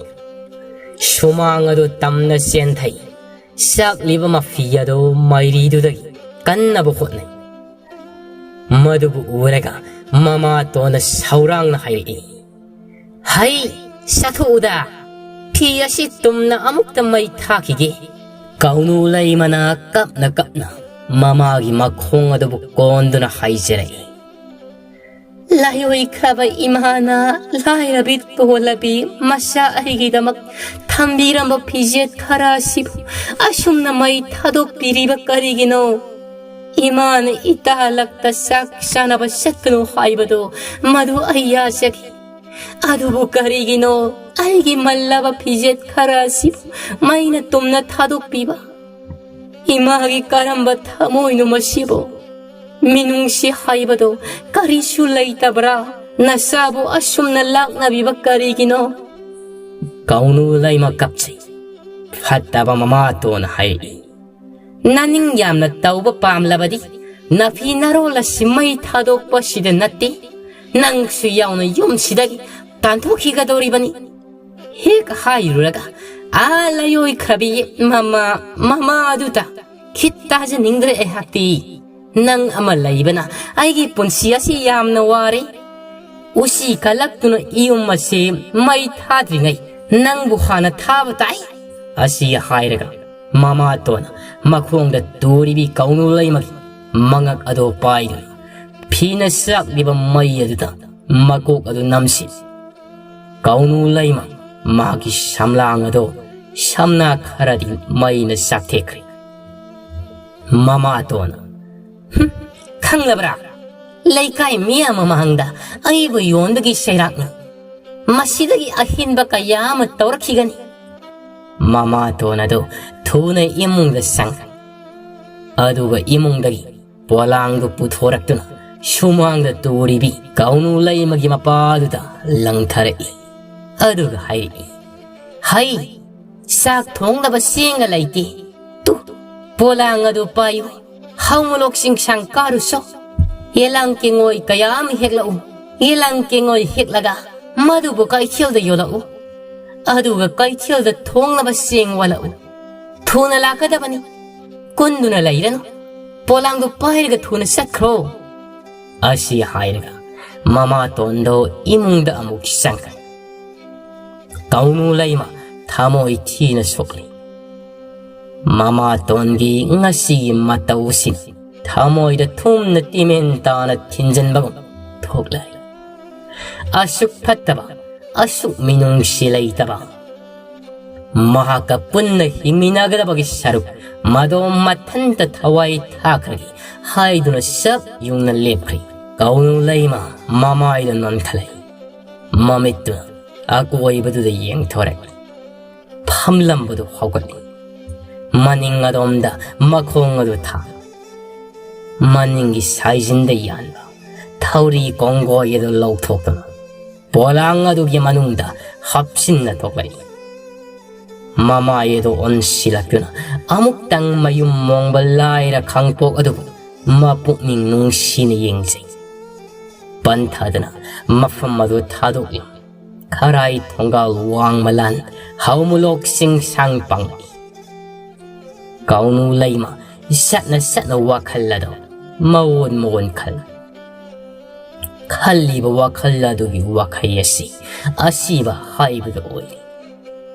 ꯁꯨꯃꯥꯡ ꯑꯗꯨ ꯇꯝꯅ ꯆꯦꯟꯊꯩ꯫ ꯆꯥꯛꯂꯤꯕ ꯃꯐꯤ ꯑꯗꯨ ꯃꯩꯔꯤꯗꯨꯗꯒꯤ ꯀꯟꯅꯕ ꯍꯣꯠꯅꯩ꯫ ꯃꯗꯨꯕꯨ ꯎꯔꯒ ꯃꯃꯥꯇꯣꯟꯅ ꯁꯧꯔꯥꯡꯅ ꯍꯥꯏꯔꯛꯏ, "ꯍꯩ, ꯆꯥꯊꯣꯛꯎꯗ, ꯐꯤ ꯑꯁꯤ ꯇꯨꯝꯅ ꯑꯃꯨꯛꯇ ꯃꯩ ꯊꯥꯈꯤꯒꯦ"꯫ ꯀꯧꯅꯨ ꯂꯩꯃꯅ ꯀꯞꯅ ꯀꯞꯅ ꯃꯃꯥꯒꯤ ꯃꯈꯣꯡ ꯑꯗꯨꯕꯨ ꯀꯣꯟꯗꯨꯅ ꯍꯥꯏꯖꯔꯛꯏ, "ꯂꯥꯏꯑꯣꯏꯈ꯭ꯔꯕ ꯏꯃꯥꯅ ꯂꯥꯏꯔꯕꯤ ꯇꯣꯜꯂꯕꯤ ꯃꯆꯥ ꯑꯩꯒꯤꯗꯃꯛ ꯊꯝꯕꯤꯔꯝꯕ ꯐꯤꯖꯦꯠ ꯈꯔ ꯑꯁꯤꯕꯨ ꯑꯁꯨꯝꯅ ꯃꯩ ꯊꯥꯗꯣꯛꯄꯤꯔꯤꯕ ꯀꯔꯤꯒꯤꯅꯣ? ꯏꯃꯥꯅ ꯏꯇꯥꯂꯛꯇ ꯆꯥꯛ ꯆꯥꯅꯕ ꯆꯠꯀꯅꯨ ꯍꯥꯏꯕꯗꯣ ꯃꯗꯨ ꯑꯩ ꯌꯥꯖꯈꯤ꯫ ꯑꯗꯨꯕꯨ ꯀꯔꯤꯒꯤꯅꯣ ꯑꯩꯒꯤ ꯃꯜꯂꯕ ꯐꯤꯖꯦꯠ ꯈꯔ ꯑꯁꯤꯕꯨ ꯃꯩꯅ ꯇꯨꯝꯅ ꯊꯥꯗꯣꯛꯄꯤꯕ? ꯏꯃꯥꯒꯤ ꯀꯔꯝꯕ ꯊꯃꯣꯏꯅꯣ ꯃꯁꯤꯕꯨ? ꯃꯤꯅꯨꯡꯁꯤ ꯍꯥꯏꯕꯗꯣ ꯀꯔꯤꯁꯨ ꯂꯩꯇꯕ꯭ꯔꯥ? ꯅꯆꯥꯕꯨ ꯑꯁꯨꯝꯅ ꯂꯥꯛꯅꯕꯤꯕ ꯀꯔꯤꯒꯤꯅꯣ?" ꯀꯧꯅꯨ ꯂꯩꯃ ꯀꯞꯆꯩ꯫ ꯐꯠꯇꯕ ꯃꯃꯥꯇꯣꯟꯅ ꯍꯥꯏꯔꯛꯏ, "ꯅꯅꯤꯡ ꯌꯥꯝꯅ ꯇꯧꯕ ꯄꯥꯝꯂꯕꯗꯤ ꯅꯐꯤ ꯅꯔꯣꯜ ꯑꯁꯤ ꯃꯩ ꯊꯥꯗꯣꯛꯄꯁꯤꯗ ꯅꯠꯇꯦ, ꯅꯪꯁꯨ ꯌꯥꯎꯅ ꯌꯨꯝꯁꯤꯗꯒꯤ ꯇꯥꯟꯊꯣꯛꯈꯤꯒꯗꯧꯔꯤꯕꯅꯤ"꯫ ꯍꯦꯛ ꯍꯥꯏꯔꯨꯔꯒ ꯑꯥ ꯂꯥꯏꯑꯣꯏꯈ꯭ꯔꯕꯤ ꯃꯃꯥ, ꯃꯃꯥ ꯑꯗꯨꯗ ꯈꯤꯠ ꯇꯥꯖꯅꯤꯡꯗ꯭ꯔꯦ ꯑꯩꯍꯥꯛꯇꯤ꯫ "ꯅꯪ ꯑꯃ ꯂꯩꯕꯅ ꯑꯩꯒꯤ ꯄꯨꯟꯁꯤ ꯑꯁꯤ ꯌꯥꯝꯅ ꯋꯥꯔꯦ꯫ ꯎꯆꯤ ꯀꯜꯂꯛꯇꯨꯅ ꯏꯌꯨꯝ ꯑꯁꯤ ꯃꯩ ꯊꯥꯗ꯭ꯔꯤꯉꯩ ꯅꯪꯕꯨ ꯍꯥꯟꯅ ꯊꯥꯕ ꯇꯥꯏ"꯫ ꯑꯁꯤ ꯍꯥꯏꯔꯒ ꯃꯃꯥꯇꯣꯟꯅ ꯃꯈꯣꯡꯗ ꯇꯨꯔꯤꯕꯤ ꯀꯧꯅꯨ ꯂꯩꯃꯒꯤ ꯃꯉꯛ ꯑꯗꯨ ꯄꯥꯏꯗꯨꯅ ꯐꯤꯅ ꯆꯥꯛꯂꯤꯕ ꯃꯩ ꯑꯗꯨꯗ ꯃꯀꯣꯛ ꯑꯗꯨ ꯅꯝꯁꯤ꯫ ꯀꯧꯅꯨ ꯂꯩꯃ ꯃꯍꯥꯛꯀꯤ ꯁꯝꯂꯥꯡ ꯑꯗꯨ ꯁꯝꯅꯥ ꯈꯔꯗꯤ ꯃꯩꯅ ꯆꯥꯛꯊꯦꯛꯈ꯭ꯔꯦ꯫ ꯃꯃꯥꯇꯣꯟꯅ, "ꯍꯨꯝ, ꯈꯪꯂꯕ꯭ꯔꯥ? ꯂꯩꯀꯥꯏ ꯃꯤꯌꯥꯝ ꯃꯃꯥꯡꯗ ꯑꯩꯕꯨ ꯌꯣꯟꯕꯒꯤ ꯆꯩꯔꯥꯛꯅꯤ꯫ ꯃꯁꯤꯗꯒꯤ ꯑꯍꯦꯟꯕ ꯀꯌꯥ ꯑꯃ ꯇꯧꯔꯛꯈꯤꯒꯅꯤ"꯫ ꯃꯃꯥꯇꯣꯟ ꯑꯗꯨ ꯊꯨꯅ ꯏꯃꯨꯡꯗ ꯆꯪꯈ꯭ꯔꯦ꯫ ꯑꯗꯨꯒ ꯏꯃꯨꯡꯗꯒꯤ ꯄꯣꯂꯥꯡꯗꯨ ꯄꯨꯊꯣꯔꯛꯇꯨꯅ ꯁꯨꯃꯥꯡꯗ ꯇꯨꯔꯤꯕꯤ ꯀꯧꯅꯨ ꯂꯩꯃꯒꯤ ꯃꯄꯥꯗꯨꯗ ꯂꯪꯊꯔꯛꯏ꯫ ꯑꯗꯨꯒ ꯍꯥꯏꯔꯛꯏ, "ꯍꯩ, ꯆꯥꯛ ꯊꯣꯡꯅꯕ ꯆꯦꯡꯒ ꯂꯩꯇꯦ꯫ ꯇꯨ, ꯄꯣꯂꯥꯡ ꯑꯗꯨ ꯄꯥꯏꯌꯨ, ꯍꯧꯃꯂꯣꯛ ꯆꯤꯡꯁꯥꯡ ꯀꯥꯔꯨꯁꯣ꯫ ꯌꯦꯂꯥꯡ ꯀꯦꯡꯉꯣꯏ ꯀꯌꯥ ꯑꯃ ꯍꯦꯛꯂꯛꯎ꯫ ꯌꯦꯂꯥꯡ ꯀꯦꯡꯉꯣꯏ ꯍꯦꯛꯂꯒ ꯃꯗꯨꯕꯨ ꯀꯩꯊꯦꯜꯗ ꯌꯣꯜꯂꯛꯎ꯫ ꯑꯗꯨꯒ ꯀꯩꯊꯦꯜꯗ ꯊꯣꯡꯅꯕ ꯆꯦꯡ ꯋꯥꯜꯂꯛꯎ꯫ ꯊꯨꯅ ꯂꯥꯛꯀꯗꯕꯅꯤ꯫ ꯀꯨꯟꯗꯨꯅ ꯂꯩꯔꯅꯨ꯫ ꯄꯣꯂꯥꯡꯗꯨ ꯄꯥꯏꯔꯒ ꯊꯨꯅ ꯆꯠꯈ꯭ꯔꯣ꯫" ꯑꯁꯤ ꯍꯥꯏꯔꯒ ꯃꯃꯥꯇꯣꯟꯗꯣ ꯏꯃꯨꯡꯗ ꯑꯃꯨꯛ ꯆꯪꯈ꯭ꯔꯦ꯫ ꯀꯧꯅꯨ ꯂꯩꯃ ꯊꯃꯣꯏ ꯊꯤꯅ ꯁꯣꯛꯂꯤ꯫ ꯃꯃꯥꯇꯣꯟꯒꯤ ꯉꯁꯤꯒꯤ ꯃꯇꯧꯁꯤꯅ ꯊꯃꯣꯏꯗ ꯊꯨꯝꯅ ꯇꯤꯃꯦꯟ ꯇꯥꯅ ꯊꯤꯟꯖꯤꯟꯕꯒꯨꯝ ꯊꯣꯛꯂꯛꯏ꯫ ꯑꯁꯨꯛ ꯐꯠꯇꯕ, ꯑꯁꯨꯛ ꯃꯤꯅꯨꯡꯁꯤ ꯂꯩꯇꯕ, ꯃꯍꯥꯛꯀ ꯄꯨꯟꯅ ꯍꯤꯡꯃꯤꯟꯅꯒꯗꯕꯒꯤ ꯁꯔꯨꯛ ꯃꯗꯣ ꯃꯊꯟꯇ ꯊꯋꯥꯏ ꯊꯥꯈ꯭ꯔꯒꯦ ꯍꯥꯏꯗꯨꯅ ꯆꯞ ꯌꯨꯡꯅ ꯂꯦꯞꯈ꯭ꯔꯤ꯫ ꯀꯧꯅꯨ ꯂꯩꯃ ꯃꯃꯥꯏꯗ ꯅꯣꯟꯈꯠꯂꯛꯏ꯫ ꯃꯃꯤꯠꯇꯨꯅ ꯑꯀꯣꯏꯕꯗꯨꯗ ꯌꯦꯡꯊꯣꯔꯛꯏ꯫ ꯐꯝꯂꯝꯕꯗꯨ ꯍꯧꯒꯠꯂꯤ꯫ ꯃꯅꯤꯡ ꯑꯗꯣꯝꯗ ꯃꯈꯣꯡ ꯑꯗꯨ ꯊꯥ꯫ ꯃꯅꯤꯡꯒꯤ ꯁꯥꯏꯖꯤꯟꯗ ꯌꯥꯟꯕ ꯊꯧꯔꯤ ꯀꯣꯡꯒꯣꯏ ꯑꯗꯨ ꯂꯧꯊꯣꯛꯇꯨꯅ ꯄꯣꯂꯥꯡ ꯑꯗꯨꯒꯤ ꯃꯅꯨꯡꯗ ꯍꯥꯞꯆꯤꯟꯅ ꯊꯣꯛꯂꯛꯏ꯫ ꯃꯃꯥꯏ ꯑꯗꯨ ꯑꯣꯟꯁꯤꯜꯂꯛꯇꯨꯅ ꯑꯃꯨꯛꯇꯪ ꯃꯌꯨꯝ ꯃꯣꯡꯕ ꯂꯥꯏꯔ ꯈꯥꯡꯄꯣꯛ ꯑꯗꯨꯕꯨ ꯃꯄꯨꯛꯅꯤꯡ ꯅꯨꯡꯁꯤꯅ ꯌꯦꯡꯖꯩ꯫ ꯄꯟꯊꯗꯅ ꯃꯐꯝ ꯑꯗꯨ ꯊꯥꯗꯣꯛꯂꯤ꯫ ꯈꯔꯥꯏ ꯊꯣꯡꯒꯥꯜ ꯋꯥꯡꯃꯂꯥꯟ ꯍꯧꯃꯨꯂꯣꯛ ꯆꯤꯡꯁꯥꯡ ꯄꯥꯡꯂꯛꯏ꯫ ꯀꯧꯅꯨ ꯂꯩꯃ ꯁꯠꯅ ꯁꯠꯅ ꯋꯥꯈꯜ ꯑꯗꯨ ꯃꯑꯣꯟ ꯃꯑꯣꯟ ꯈꯜ꯫ ꯈꯜꯂꯤꯕ ꯋꯥꯈꯜ ꯑꯗꯨꯒꯤ ꯋꯥꯈꯩ ꯑꯁꯤ ꯑꯁꯤꯕ ꯍꯥꯏꯕꯗꯨ ꯑꯣꯏꯔꯦ꯫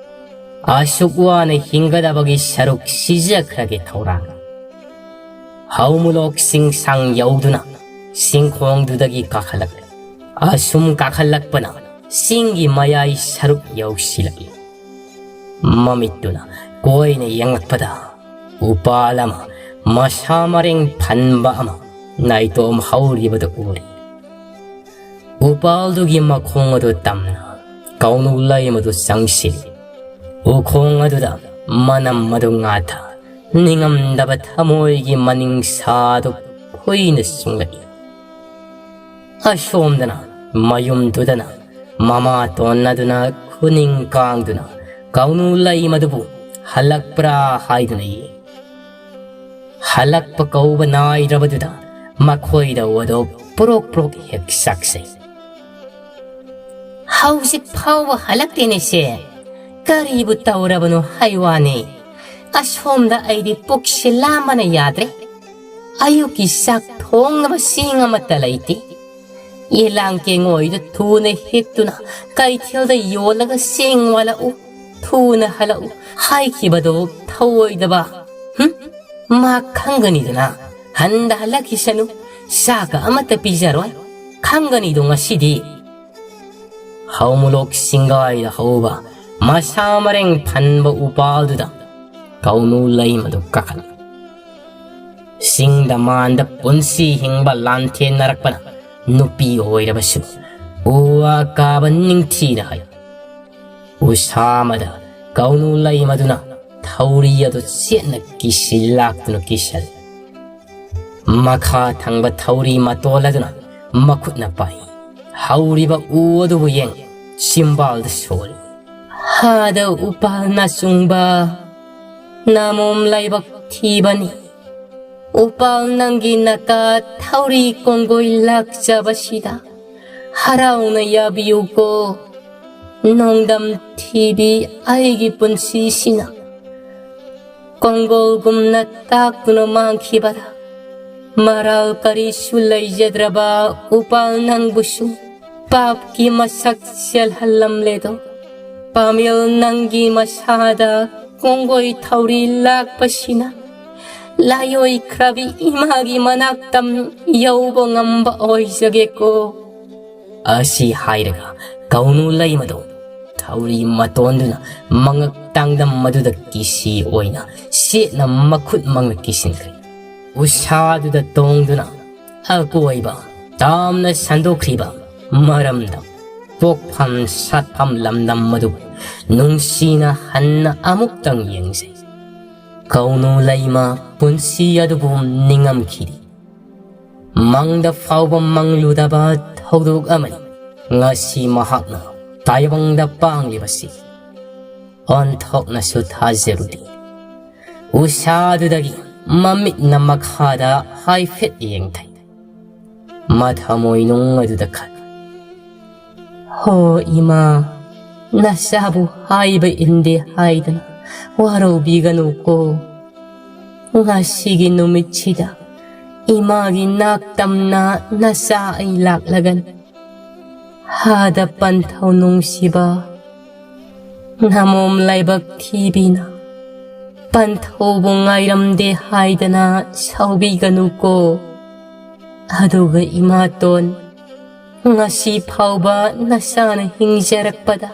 ꯑꯁꯨꯛ ꯋꯥꯅ ꯍꯤꯡꯒꯗꯕꯒꯤ ꯁꯔꯨꯛ ꯁꯤꯖꯈ꯭ꯔꯒꯦ ꯊꯧꯔꯥꯡ꯫ ꯍꯧꯃꯨꯂꯣꯛ ꯆꯤꯡꯁꯥꯡ ꯌꯧꯗꯨꯅ ꯆꯤꯡꯈꯣꯡꯗꯨꯗꯒꯤ ꯀꯥꯈꯠꯂꯛꯂꯦ꯫ ꯑꯁꯨꯝ ꯀꯥꯈꯠꯂꯛꯄꯅ ꯆꯤꯡꯒꯤ ꯃꯌꯥꯏ ꯁꯔꯨꯛ ꯌꯧꯁꯤꯜꯂꯛꯏ꯫ ꯃꯃꯤꯠꯇꯨꯅ ꯀꯣꯏꯅ ꯌꯦꯡꯂꯛꯄꯗ ꯎꯄꯥꯜ ꯑꯃ, ꯃꯁꯥ ꯃꯔꯦꯡ ꯐꯟꯕ ꯑꯃ ꯅꯥꯏꯇꯣꯝ ꯍꯧꯔꯤꯕꯗꯨ ꯎꯔꯤ꯫ ꯎꯄꯥꯜꯗꯨꯒꯤ ꯃꯈꯣꯡ ꯑꯗꯨ ꯇꯝꯅ ꯀꯧꯅꯨ ꯂꯩꯃꯗꯨ ꯆꯪꯁꯤꯜꯂꯤ꯫ ꯎꯈꯣꯡ ꯑꯗꯨꯗ ꯃꯅꯝ ꯑꯗꯨ ꯉꯥꯊ, ꯅꯤꯡꯉꯝꯗꯕ ꯊꯃꯣꯏꯒꯤ ꯃꯅꯤꯡ ꯁꯥꯗꯨ ꯐꯨꯏꯅ ꯆꯨꯡꯂꯛꯏ꯫ ꯑꯁꯣꯝꯗꯅ ꯃꯌꯨꯝꯗꯨꯗꯅ ꯃꯃꯥꯇꯣꯟ ꯑꯗꯨꯅ ꯈꯨꯅꯤꯡ ꯀꯥꯡꯗꯨꯅ ꯀꯧꯅꯨ ꯂꯩꯃꯗꯨꯕꯨ ꯍꯜꯂꯛꯄ꯭ꯔꯥ ꯍꯥꯏꯗꯨꯅ ꯌꯦꯡ꯫ ꯍꯜꯂꯛꯄ ꯀꯧꯕ ꯅꯥꯏꯗ꯭ꯔꯕꯗꯨꯗ ꯃꯈꯣꯏꯗ ꯑꯗꯣ ꯄ꯭ꯔꯣꯛ ꯄ꯭ꯔꯣꯛ ꯍꯦꯛ ꯆꯥꯛꯆꯩ꯫ "ꯍꯧꯖꯤꯛ ꯐꯥꯎꯕ ꯍꯜꯂꯛꯇꯦꯅꯦ ꯁꯦ꯫ ꯀꯔꯤꯕꯨ ꯇꯧꯔꯕꯅꯣ ꯍꯥꯏ ꯋꯥꯅꯦ꯫ ꯑꯁꯣꯝꯗ ꯑꯩꯗꯤ ꯄꯨꯛꯁꯤ ꯂꯥꯝꯕꯅ ꯌꯥꯗ꯭ꯔꯦ꯫ ꯑꯌꯨꯛꯀꯤ ꯆꯥꯛ ꯊꯣꯡꯅꯕ ꯆꯦꯡ ꯑꯃꯠꯇ ꯂꯩꯇꯦ꯫ ꯌꯦꯂꯥꯡ ꯀꯦꯡꯉꯣꯏꯗꯨ ꯊꯨꯅ ꯍꯦꯛꯇꯨꯅ ꯀꯩꯊꯦꯜꯗ ꯌꯣꯜꯂꯒ ꯆꯦꯡ ꯋꯥꯜꯂꯛꯎ, ꯊꯨꯅ ꯍꯜꯂꯛꯎ ꯍꯥꯏꯈꯤꯕꯗꯨ ꯊꯧꯑꯣꯏꯗꯕ꯫ ꯍꯨꯝ? ꯃꯥ ꯈꯪꯒꯅꯤꯗꯅ꯫ ꯍꯟꯗ ꯍꯜꯂꯛꯈꯤꯁꯅꯨ꯫ ꯆꯥꯛꯀ ꯑꯃꯠꯇ ꯄꯤꯖꯔꯣꯏ꯫ ꯈꯪꯒꯅꯤꯗꯣ ꯉꯁꯤꯗꯤ꯫ ꯍꯧꯃꯨꯂꯣꯛ ꯁꯤꯡꯒꯥꯏꯗ ꯍꯧꯕ ꯃꯁꯥ ꯃꯔꯦꯡ ꯐꯟꯕ ꯎꯄꯥꯜꯗꯨꯗ ꯀꯧꯅꯨ ꯂꯩꯃꯗꯨ ꯀꯥꯈꯠꯂꯤ꯫ ꯆꯤꯡꯗ ꯃꯥꯟꯗ ꯄꯨꯟꯁꯤ ꯍꯤꯡꯕ ꯂꯥꯟꯊꯦꯡꯅꯔꯛꯄꯅ ꯅꯨꯄꯤ ꯑꯣꯏꯔꯕꯁꯨ ꯎ ꯋꯥ ꯀꯥꯕ ꯅꯤꯡꯊꯤꯅ ꯍꯩ꯫ ꯎꯁꯥ ꯑꯃꯗ ꯀꯧꯅꯨ ꯂꯩꯃꯗꯨꯅ ꯊꯧꯔꯤ ꯑꯗꯨ ꯆꯦꯠꯅ ꯀꯤꯁꯤ ꯂꯥꯛꯇꯨꯅ ꯀꯤꯁꯜꯂꯤ꯫ ꯃꯈꯥ ꯊꯪꯕ ꯊꯧꯔꯤ ꯃꯇꯣꯜ ꯑꯗꯨꯅ ꯃꯈꯨꯠꯅ ꯄꯥꯏ꯫ ꯍꯧꯔꯤꯕ ꯎ ꯑꯗꯨꯕꯨ ꯌꯦꯡ ꯆꯤꯝꯕꯥꯜꯗ ꯁꯣꯜꯂꯤ꯫ ꯍꯥꯗ ꯎꯄꯥꯜ ꯅꯥꯆꯨꯡꯕ ꯅꯥꯃꯣꯝ ꯂꯥꯏꯕꯛ ꯊꯤꯕꯅꯤ꯫ ꯎꯄꯥꯜ ꯅꯪꯒꯤ ꯅꯀꯥ ꯊꯧꯔꯤ ꯀꯣꯡꯒꯣꯏ ꯂꯥꯛꯆꯕꯁꯤꯗ ꯍꯔꯥꯎꯅ ꯌꯥꯕꯤꯌꯨꯀꯣ꯫ ꯅꯣꯡꯗꯝ ꯊꯤꯕꯤ ꯑꯩꯒꯤ ꯄꯨꯟꯁꯤꯁꯤꯅ ꯀꯣꯡꯒꯣꯜꯒꯨꯝꯅ ꯇꯥꯛꯇꯨꯅ ꯃꯥꯡꯈꯤꯕꯗ ꯃꯔꯥꯜ ꯀꯔꯤꯁꯨ ꯂꯩꯖꯗ꯭ꯔꯕ ꯎꯄꯥꯜ ꯅꯪꯕꯨꯁꯨ ꯄꯥꯞꯀꯤ ꯃꯁꯛ ꯆꯦꯜꯍꯜꯂꯝꯂꯦꯗꯣ꯫ ꯄꯥꯃꯦꯜ ꯅꯪꯒꯤ ꯃꯁꯥꯗ ꯀꯣꯡꯒꯣꯏ ꯊꯧꯔꯤ ꯂꯥꯛꯄꯁꯤꯅ ꯂꯥꯏꯑꯣꯏꯈ꯭ꯔꯕꯤ ꯏꯃꯥꯒꯤ ꯃꯅꯥꯛꯇꯝ ꯌꯧꯕ ꯉꯝꯕ ꯑꯣꯏꯖꯒꯦꯀꯣ꯫ ꯑꯁꯤ ꯍꯥꯏꯔꯒ ꯀꯧꯅꯨ ꯂꯩꯃꯗꯣ ꯊꯧꯔꯤ ꯃꯇꯣꯟꯗꯨꯅ ꯃꯉꯛ ꯇꯥꯡꯗꯝ ꯑꯗꯨꯗ ꯀꯤꯁꯤ ꯑꯣꯏꯅ ꯁꯦꯠꯅ ꯃꯈꯨꯠ ꯃꯉꯛ ꯀꯤꯁꯤꯟꯈ꯭ꯔꯦ꯫ ꯎꯁꯥꯗꯨꯗ ꯇꯣꯡꯗꯨꯅ ꯑꯀꯣꯏꯕ ꯇꯥꯝꯅ ꯁꯟꯗꯣꯛꯈ꯭ꯔꯤꯕ ꯃꯔꯝꯗꯝ, ꯄꯣꯛꯐꯝ ꯁꯥꯠꯐꯝ ꯂꯝꯗꯝ ꯑꯗꯨꯕꯨ ꯅꯨꯡꯁꯤꯅ ꯍꯟꯅ ꯑꯃꯨꯛꯇꯪ ꯌꯦꯡꯖꯩ꯫ ꯀꯧꯅꯨ ꯂꯩꯃ ꯄꯨꯟꯁꯤ ꯑꯗꯨꯕꯨ ꯅꯤꯡꯉꯝꯈꯤꯗꯦ꯫ ꯃꯪꯗ ꯐꯥꯎꯕ ꯃꯪꯂꯨꯗꯕ ꯊꯧꯗꯣꯛ ꯑꯃꯅꯤ ꯉꯁꯤ ꯃꯍꯥꯛꯅ ꯇꯥꯏꯕꯪꯗ ꯄꯥꯡꯂꯤꯕꯁꯤ꯫ ꯑꯣꯟꯊꯣꯛꯅꯁꯨ ꯊꯥꯖꯔꯨꯗꯦ꯫ ꯎꯁꯥꯗꯨꯗꯒꯤ ꯃꯃꯤꯠꯅ ꯃꯈꯥꯗ ꯍꯥꯏꯐꯦꯠ ꯌꯦꯡꯊꯩ꯫ ꯃꯊꯃꯣꯏꯅꯨꯡ ꯑꯗꯨꯗ ꯈꯜꯂꯤ, "ꯍꯣ ꯏꯃꯥ, ꯅꯆꯥꯕꯨ ꯍꯥꯏꯕ ꯏꯟꯗꯦ ꯍꯥꯏꯗꯅ ꯋꯥꯔꯧꯕꯤꯒꯅꯨꯀꯣ꯫ ꯉꯁꯤꯒꯤ ꯅꯨꯃꯤꯠꯁꯤꯗ ꯏꯃꯥꯒꯤ ꯅꯥꯛꯇꯝꯅ ꯅꯆꯥ ꯑꯩ ꯂꯥꯛꯂꯒꯅꯤ꯫ ꯍꯥꯗ ꯄꯟꯊꯧ ꯅꯨꯡꯁꯤꯕ, ꯅꯃꯣꯝ ꯂꯥꯏꯕꯛ ꯊꯤꯕꯤꯅ ꯄꯟꯊꯧꯕꯨ ꯉꯥꯏꯔꯝꯗꯦ ꯍꯥꯏꯗꯅ ꯁꯥꯎꯕꯤꯒꯅꯨꯀꯣ꯫ ꯑꯗꯨꯒ ꯏꯃꯥꯇꯣꯟ, ꯉꯁꯤ ꯐꯥꯎꯕ ꯅꯆꯥꯅ ꯍꯤꯡꯖꯔꯛꯄꯗ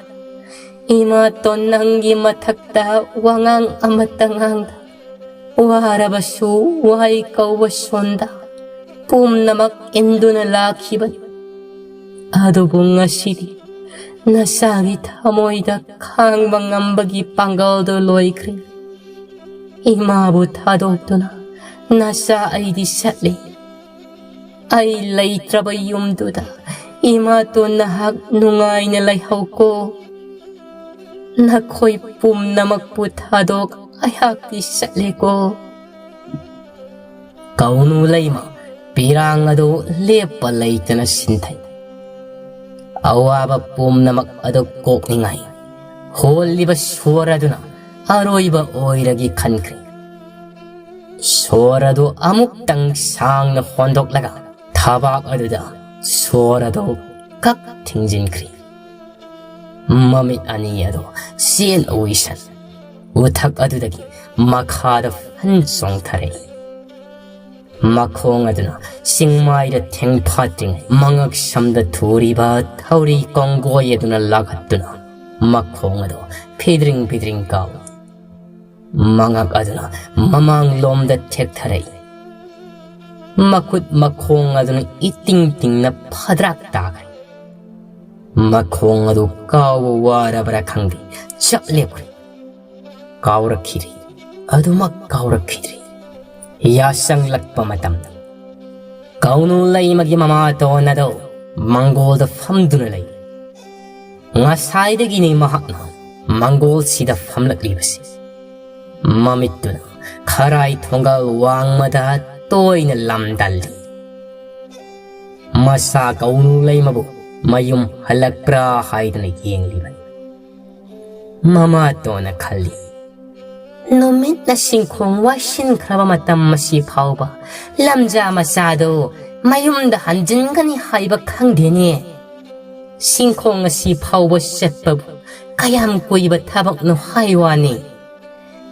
ꯏꯃꯥꯇꯣꯟ ꯅꯪꯒꯤ ꯃꯊꯛꯇ ꯋꯥꯉꯥꯡ ꯑꯃꯠꯇ ꯉꯥꯡꯗ, ꯋꯥꯔꯕꯁꯨ ꯋꯥꯍꯩ ꯀꯧꯕ ꯁꯣꯟꯗ ꯄꯨꯝꯅꯃꯛ ꯏꯟꯗꯨꯅ ꯂꯥꯛꯈꯤꯕꯅꯤ꯫ ꯑꯗꯨꯕꯨ ꯉꯁꯤꯗꯤ ꯅꯆꯥꯒꯤ ꯊꯃꯣꯏꯗ ꯈꯥꯡꯕ ꯉꯝꯕꯒꯤ ꯄꯥꯡꯒꯜꯗꯨ ꯂꯣꯏꯈ꯭ꯔꯦ꯫ ꯏꯃꯥꯕꯨ ꯊꯥꯗꯣꯛꯇꯨꯅ ꯅꯆꯥ ꯑꯩꯗꯤ ꯆꯠꯂꯦ꯫ ꯑꯩ ꯂꯩꯇ꯭ꯔꯕ ꯌꯨꯝꯗꯨꯗ ꯏꯃꯥꯇꯣꯟ ꯅꯍꯥꯛ ꯅꯨꯡꯉꯥꯏꯅ ꯂꯩꯍꯧꯀꯣ꯫ ꯅꯈꯣꯏ ꯄꯨꯝꯅꯃꯛꯄꯨ ꯊꯥꯗꯣꯛ ꯑꯩꯍꯥꯛꯇꯤ ꯆꯠꯂꯦꯀꯣ꯫ ꯀꯧꯅꯨ ꯂꯩꯃ ꯄꯤꯔꯥꯡ ꯑꯗꯨ ꯂꯦꯞꯄ ꯂꯩꯇꯅ ꯁꯤꯟꯊꯩ꯫ ꯑꯋꯥꯕ ꯄꯨꯝꯅꯃꯛ ꯑꯗꯨ ꯀꯣꯛꯅꯤꯡꯉꯥꯏ ꯍꯣꯜꯂꯤꯕ ꯁꯣꯔ ꯑꯗꯨꯅ ꯑꯔꯣꯏꯕ ꯑꯣꯏꯔꯒꯦ ꯈꯟꯈ꯭ꯔꯦ꯫ ꯁꯣꯔ ꯑꯗꯨ ꯑꯃꯨꯛꯇꯪ ꯁꯥꯡꯅ ꯍꯣꯟꯗꯣꯛꯂꯒ ꯊꯕꯥꯛ ꯑꯗꯨꯗ ꯁꯣꯔ ꯑꯗꯨ ꯀꯛ ꯊꯤꯡꯖꯤꯟꯈ꯭ꯔꯦ꯫ ꯃꯃꯤꯠ ꯑꯅꯤ ꯑꯗꯨ ꯆꯦꯟ ꯎꯏꯁꯟ ꯎꯊꯛ ꯑꯗꯨꯗꯒꯤ ꯃꯈꯥꯗ ꯐꯟ ꯆꯣꯡꯊꯔꯛꯏ꯫ ꯃꯈꯣꯡ ꯑꯗꯨꯅ ꯆꯤꯡꯃꯥꯏꯗ ꯊꯦꯡꯐꯥꯠꯇ꯭ꯔꯤꯉꯩ ꯃꯉꯛ ꯁꯝꯗ ꯊꯨꯔꯤꯕ ꯊꯧꯔꯤ ꯀꯣꯡꯒꯣꯏ ꯑꯗꯨꯅ ꯂꯥꯛꯍꯠꯇꯨꯅ ꯃꯈꯣꯡ ꯑꯗꯨ ꯐꯤꯗ꯭ꯔꯤꯡ ꯐꯤꯗ꯭ꯔꯤꯡ ꯀꯥꯎꯏ꯫ ꯃꯉꯛ ꯑꯗꯨꯅ ꯃꯃꯥꯡꯂꯣꯝꯗ ꯊꯦꯛꯊꯔꯛꯏ꯫ ꯃꯈꯨꯠ ꯃꯈꯣꯡ ꯑꯗꯨꯅ ꯏꯇꯤꯡ ꯇꯤꯡꯅ ꯐꯗ꯭ꯔꯥꯛ ꯇꯥꯈ꯭ꯔꯦ꯫ ꯃꯈꯣꯡ ꯑꯗꯨ ꯀꯥꯎꯕ ꯋꯥꯔꯕ꯭ꯔꯥ ꯈꯪꯗꯦ, ꯆꯞ ꯂꯦꯞꯈ꯭ꯔꯦ꯫ ꯀꯥꯎꯔꯛꯈꯤꯗ꯭ꯔꯤ, ꯑꯗꯨꯃꯛ ꯀꯥꯎꯔꯛꯈꯤꯗ꯭ꯔꯤ꯫ ꯌꯥꯁꯪꯂꯛꯄ ꯃꯇꯝꯗ ꯀꯧꯅꯨ ꯂꯩꯃꯒꯤ ꯃꯃꯥꯇꯣꯟ ꯑꯗꯨ ꯃꯪꯒꯣꯜꯗ ꯐꯝꯗꯨꯅ ꯂꯩ꯫ ꯉꯁꯥꯏꯗꯒꯤꯅꯤ ꯃꯍꯥꯛꯅ ꯃꯪꯒꯣꯜꯁꯤꯗ ꯐꯝꯂꯛꯂꯤꯕꯁꯤ꯫ ꯃꯃꯤꯠꯇꯨꯅ ꯈꯔꯥꯏ ꯊꯣꯡꯒꯜ ꯋꯥꯡꯃꯗ ꯇꯣꯏꯅ ꯂꯝꯗꯥꯜꯂꯤ꯫ ꯃꯆꯥ ꯀꯧꯅꯨ ꯂꯩꯃꯕꯨ ꯃꯌꯨꯝ ꯍꯜꯂꯛꯄ꯭ꯔꯥ ꯍꯥꯏꯗꯨꯅ ꯌꯦꯡꯂꯤꯕꯅꯤ꯫ ꯃꯃꯥꯇꯣꯟꯅ ꯈꯜꯂꯤ꯫ ꯅꯨꯃꯤꯠꯅ ꯁꯤꯡꯈꯣꯡ ꯋꯥꯏꯁꯤꯟꯈ꯭ꯔꯕ ꯃꯇꯝ ꯑꯁꯤ ꯐꯥꯎꯕ ꯂꯝꯖꯥ ꯃꯆꯥꯗꯨ ꯃꯌꯨꯝꯗ ꯍꯟꯖꯤꯟꯒꯅꯤ ꯍꯥꯏꯕ ꯈꯪꯗꯦꯅꯦ꯫ ꯁꯤꯡꯈꯣꯡ ꯑꯁꯤ ꯐꯥꯎꯕ ꯆꯠꯄꯕꯨ ꯀꯌꯥꯝ ꯀꯨꯏꯕ ꯊꯕꯛꯅꯣ ꯍꯥꯏ ꯋꯥꯅꯤ꯫